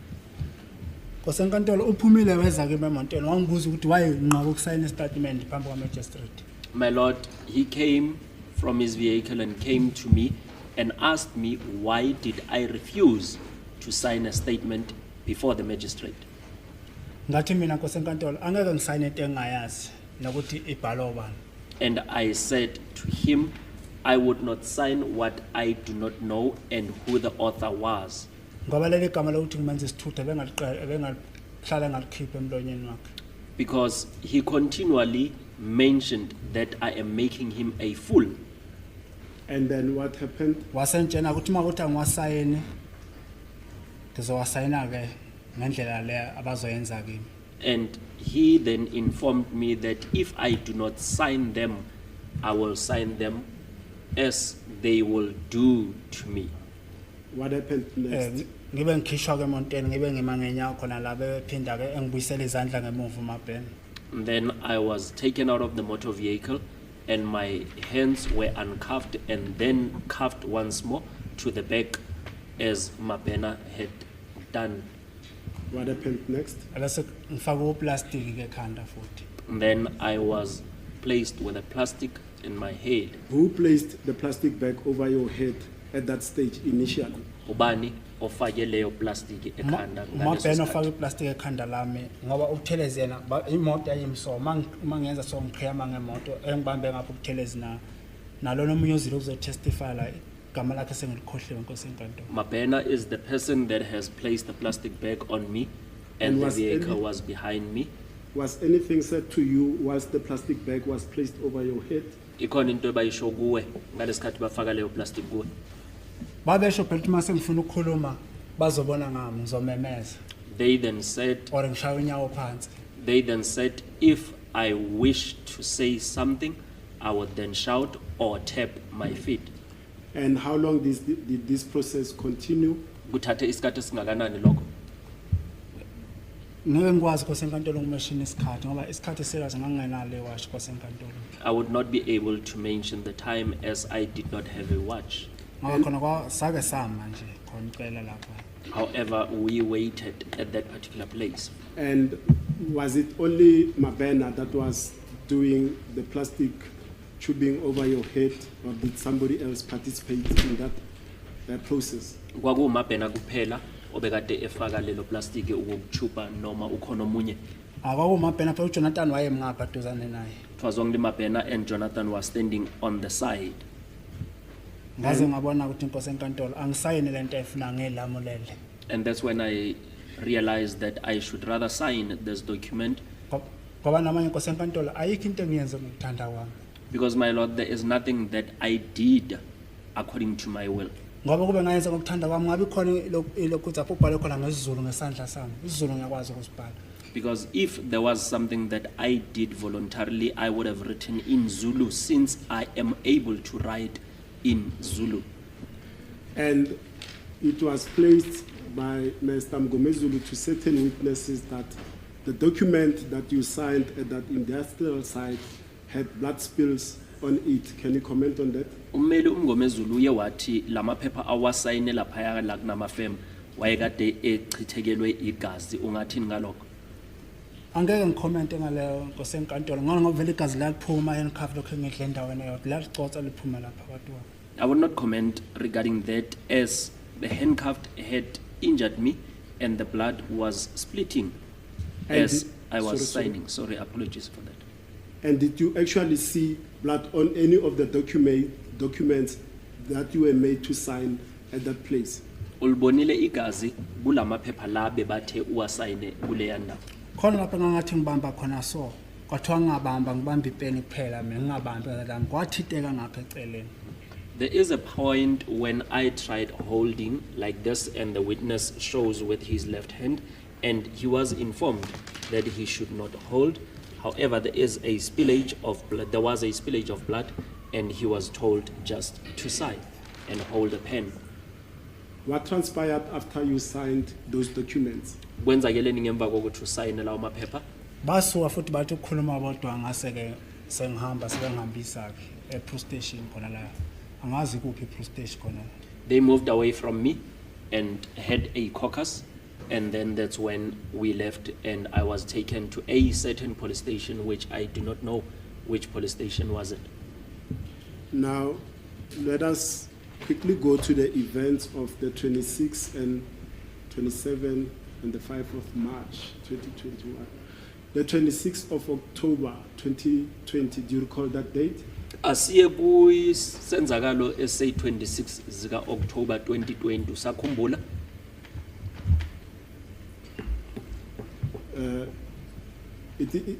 Nkosi enkantolo, uphumile weza kimi emotweni wangibuza ukuthi wayenqaba ukusayina isitatimende phambi kwa-magistrate. My Lord, he came from his vehicle and came to me and asked me why did I refuse to sign a statement before the magistrate. Ngathi mina, Nkosi enkantolo, angeke ngisayine into engingayazi nokuthi ibhalwe ubani. And I said to him, I would not sign what I do not know and who the author was. Ngoba leli gama lokuthi ngimenze isithutha bengalihlala engalikhipha emlonyeni wakhe. Because he continually mentioned that I am making him a fool. And then what happened? Wasentshena ukuthi uma kuthi angiwasayini ngizowasayina-ke ngendlela le abazoyenza kimi. And he then informed me that if I do not sign them, I will sign them as they will do to me. What happened next? Ngibe ngikhishwa-ke emontweni, ngibe ngima ngenyawo khona la bephinda-ke engibuyisela izandla ngemuva uMabhena. And then I was taken out of the motor vehicle and my hands were uncuffed and then cuffed once more to the back as Mabena had done. What happened next? Bese ngifake uplastiki-ke ekhanda futhi. And then I was placed with a plastic in my head. Who placed the plastic bag over your head at that stage initially? Ubani ofake leyo plastic ekhanda ngaleso uMabhena sikhathi? ofake iplastiki ekhanda lami ngoba uButhelezi yena imoto yayimso uma ngenza so ngiqhiyama ngemoto engibambe ngapho uButhelezi na nalona omunye ozile ukuzotestify la, igama lakhe sengilikhohliwe, Nkosi enkantolo. Mabena is the person that has placed the plastic bag on me and And the was vehicle was behind me. Was anything said to you whilst the plastic bag was placed over your head? Ikhona into ebayisho kuwe ngalesikhathi bafaka leyo plastic kuwe? Babesho phela ukuthi uma sengifuna ukukhuluma bazobona ngami ngizomemeza They then said or ngishaya unyawo phansi. They then said if I wish to say something, I would then shout or tap my feet. And how long did this process continue? Kuthathe isikhathi esingakanani lokho? Ngeke ngikwazi, Nkosi enkantolo, ngimeshini isikhathi ngoba isikhathi serious ngangingenalo iwashi, Nkosi enkantolo. I would not be able to mention the time as I did not have a watch. Ngoba khona sake sama nje khona icela lapha. However, we waited at that particular place. And was it only Mabena that was doing the plastic tubing over your head, or did somebody else participate in that process? KwakuwuMabhena kuphela obekade efaka lelo plastiki ukukuchupa noma ukhona omunye? Akwakumabhena phela, uJonathan wayemngapha duzane naye. It was only Mabena and Jonathan was standing on the side. Ngaze ngabona ukuthi inkosi enkantolo angisayini lento ayifuna ngelamulele. And that's when I realized that I should rather sign this document. Ngoba namanye inkosi enkantolo ayikho into engiyenze ngokuthanda kwami. Because, my Lord, there is nothing that I did according to my will. Ngoba kube ngayenza ngokuthanda kwami ngabe khona ilokhu lapho ubhale khona ngesiZulu ngesandla sami. IsiZulu ngiyakwazi ukusibhala. Because if there was something that I did voluntarily, I would have written in Zulu since I am able to write in Zulu. And it was placed by Mr. Mgomezulu to certain witnesses that the document that you signed at that industrial site had blood spills on it. Can you comment on that? Ummeli uMngomezulu uye wathi lamaphepha awasayine laphaya la kunamafem wayekade echithekelwe igazi, ungathini ngalokho? Angeke ngikhomente ngaleyo nkosi enkantolo ngoba vele igazi liyaphuma handcuff lokho engidle endaweni eyodwa liyalicotsa liphuma lapha phakathi kwami. I will not comment regarding that as the handcuffed had injured me and the blood was splitting And as I was sorry, sorry. signing. Sorry, apologies for that. And did you actually see blood on any of the documents that you were made to sign at that place? Ulibonile igazi kulamaphepha la bebathe uwasayine kuleya ndawo? Khona lapho engangathi ngibamba khona so kwathiwa ngingabamba ngibamba ipeni kuphela mina ngingabambi lami kwathinteka ngapha eceleni. There is a point when I tried holding like this, and the witness shows with his left hand, and he was informed that he should not hold. However, there is a spillage of blood. There was a spillage of blood, and he was told just to sign and hold a pen. What transpired after you signed those documents? Kwenzakeleni ngemva kokuthi usayine lawo maphepha? Basuka futhi bathi ukukhuluma bodwa ngase-ke sengihamba sebengihambisa-ke e-police station khona la angazi kuphi i-police station khona. They moved away from me and had a caucus, and then that's when we left, and I was taken to a certain police station, which I do not know which police station was it. Now, let us quickly go to the events of the 26th and 27th and the 5th of March 2021. The 26th of October 2020, do you recall that date? Asiye kwisenzakalo esi-26 zika-October 2020, usakhumbula?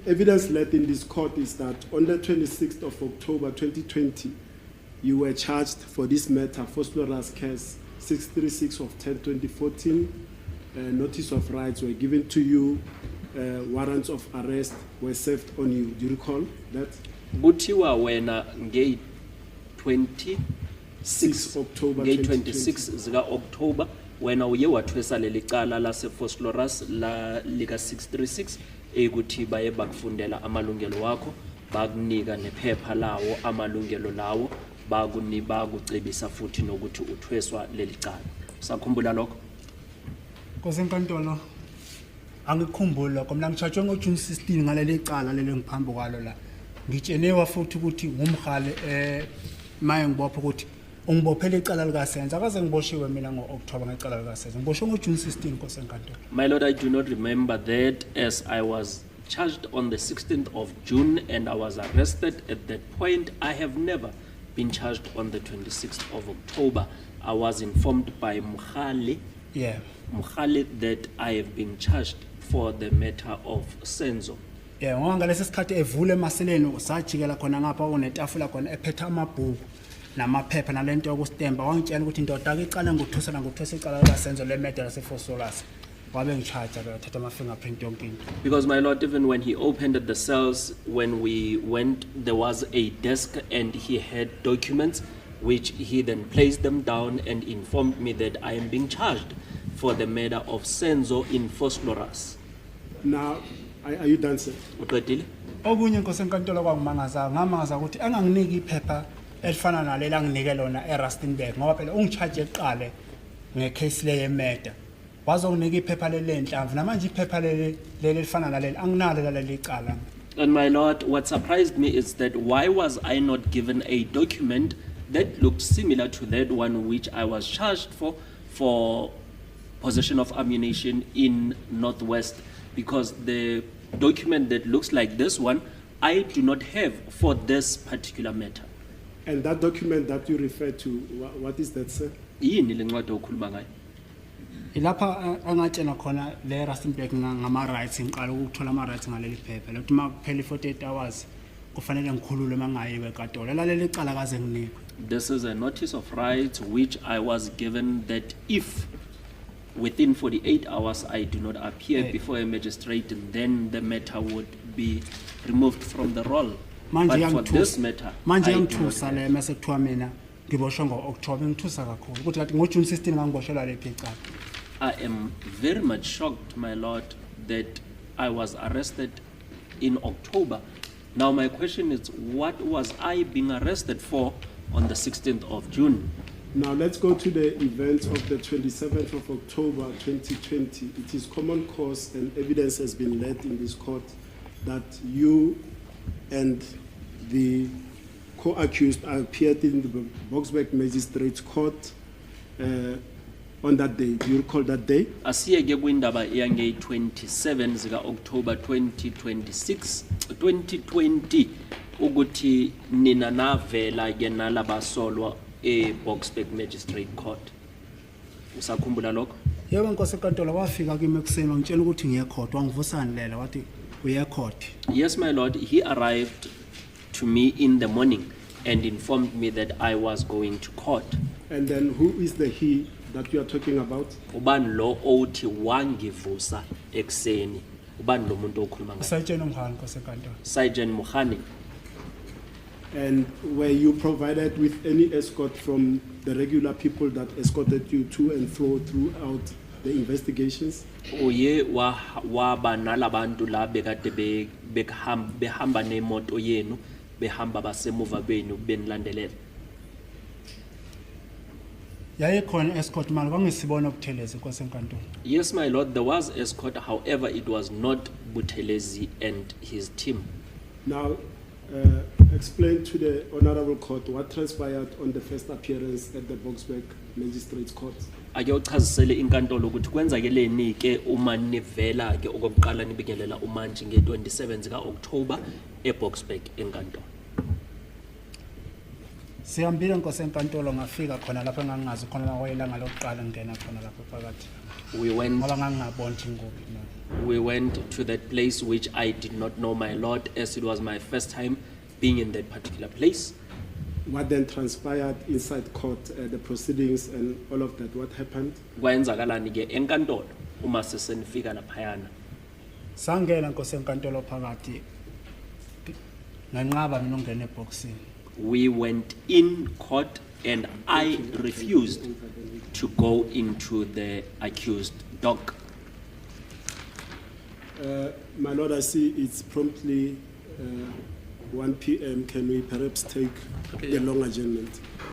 Evidence led in this court is that on the 26th of October 2020, you were charged for this matter, Vosloorus case 636 of 10 2014. Notice of rights were given to you, warrants of arrest were served on you. Do you recall that? Kuthiwa wena ngeyi-26 6 October ngeyi-26 zika-October wena uye wathwesa leli cala lase-Vosloorus la lika-636 eyikuthi baye bakufundela amalungelo wakho bakunika nephepha lawo amalungelo lawo bakuni bakucebisa futhi nokuthi uthweswa leli cala, usakhumbula lokho? Nkosi enkantolo angikukhumbuli lokho mina ngitshajwe ngoJune 16 ngaleli cala leli ngiphambi kwalo la ngitsheniwa futhi ukuthi ngumhali maye ngibopha ukuthi ungibophele icala likaSenzo akaze ngiboshiwe mina ngo-October ngecala likaSenzo ngiboshwe ngoJune 16 nkosi enkantolo. My Lord, I do not remember that as I was charged on the 16th of June and I was arrested at that point. I have never been charged on the 26th of October. I was informed by Mukhali, Mukhali that I have been charged for the matter of Senzo. Yeah, ngoba ngalesi sikhathi evule emaseleni sajikela khona ngapha kunetafula khona ephethe amabhuku namaphepha nalento yokustempa wangitshela ukuthi indoda ake icala ngokuthusana ngokuthwesa icala likaSenzo le-murder laseVosloorus wabe ngi-charge ke wathatha ama-fingerprint yonke into. Because, my Lord, even when he opened the cells, when we went, there was a desk and he had documents which he then placed them down and informed me that I am being charged for the murder of Senzo in Vosloorus. Now, are you done, sir? Uqedile? Okunye inkosi enkantolo kwangimangaza ngamangaza ukuthi enganginiki iphepha elifana naleli anginike lona eRustenburg ngoba phela ungi-charge eqale nge-case le ye-murder wazonginika iphepha leli lenhlamvu namanje iphepha leli leli elifana naleli anginalo laleli icala. And my Lord, what surprised me is that why was I not given a document that looked similar to that one which I was charged for possession of ammunition in Northwest? Because the document that looks like this one, I do not have for this particular matter. And that document that you refer to, what is that, sir? Yini lencwadi okhuluma ngayo? Ilapha angatshela khona le Rustenburg ngama-rights, ngiqala ukuthola ama-rights ngaleli phepha lokuthi uma kuphela i-48 hours kufanele ngikhululwe uma ngayiwe enkantolo. Elaleli icala kaze nginikwe. This is a notice of rights which I was given that if within 48 hours I do not appear before a magistrate, then the matter would be removed from the roll. Manje But for iyangithusa- this matter, manje I do not iyangithusa have. le mase kuthiwa mina ngiboshwe ngo-October, ingithusa kakhulu ukuthi kade ngoJune 16 ngangiboshelwa lephi icala. I am very much shocked, my lord, that I was arrested in October. Now, my question is, what was I being arrested for on the 16th of June? Now let's go to the events of the 27th of October 2020. It is common cause and evidence has been led in this court that you and the co-accused appeared in the Boksburg Magistrates Court on that day. Do you recall that day? Asiye ke kwindaba yange-27 zika-October 2026 2020 ukuthi nina navela ke nalabasolwa e-Boksburg Magistrate Court. Usakhumbula lokho? Yebo nkosi enkantolo, wafika kimi ekuseni wangitshela ukuthi ngiye court, wangivusa ngilela wathi uye court. Yes, my lord, he arrived to me in the morning and informed me that I was going to court. And then who is the he that you are talking about? Ubani lo othi wangivusa ekuseni? Ubani lo muntu okhuluma ngaye? Usayitshena umhani nkosi enkantolo. Sergeant Mukhani. And were you provided with any escort from the regular people that escorted you to and fro throughout the investigations? Uye waba nalabantu la bekade behamba nemoto yenu, behamba basemuva benu benilandelela? Yayikhona escort mali kwangesibona uButhelezi nkosi enkantolo. Yes, my lord, there was escort. However, it was not Buthelezi and his team. Now, explain to the Honorable Court what transpired on the first appearance at the Boksburg Magistrates Court. Ake uchazisele inkantolo ukuthi kwenzakeleni ke uma nivela ke okokuqala nibingelela umantshi nge-27 zika-October eBoksburg enkantolo. Sihambile nkosi enkantolo, ngafika khona lapho engangingazi khona kwayilanga lokuqala ngingena khona lapho phakathi. We went Ngoba ngangingaboni ukuthi ngikuphi na. We went to that place which I did not know, my lord, as it was my first time being in that particular place. What then transpired inside court, the proceedings and all of that, what happened? Kwenzakalani ke enkantolo uma sesenifika laphayana? Sangena nkosi enkantolo phakathi. Nganqaba mina ungena eboxini. We went in court and I refused to go into the accused dock. My lord, I see it's promptly 1 p.m. Can we perhaps take Okay, the yeah. long adjournment?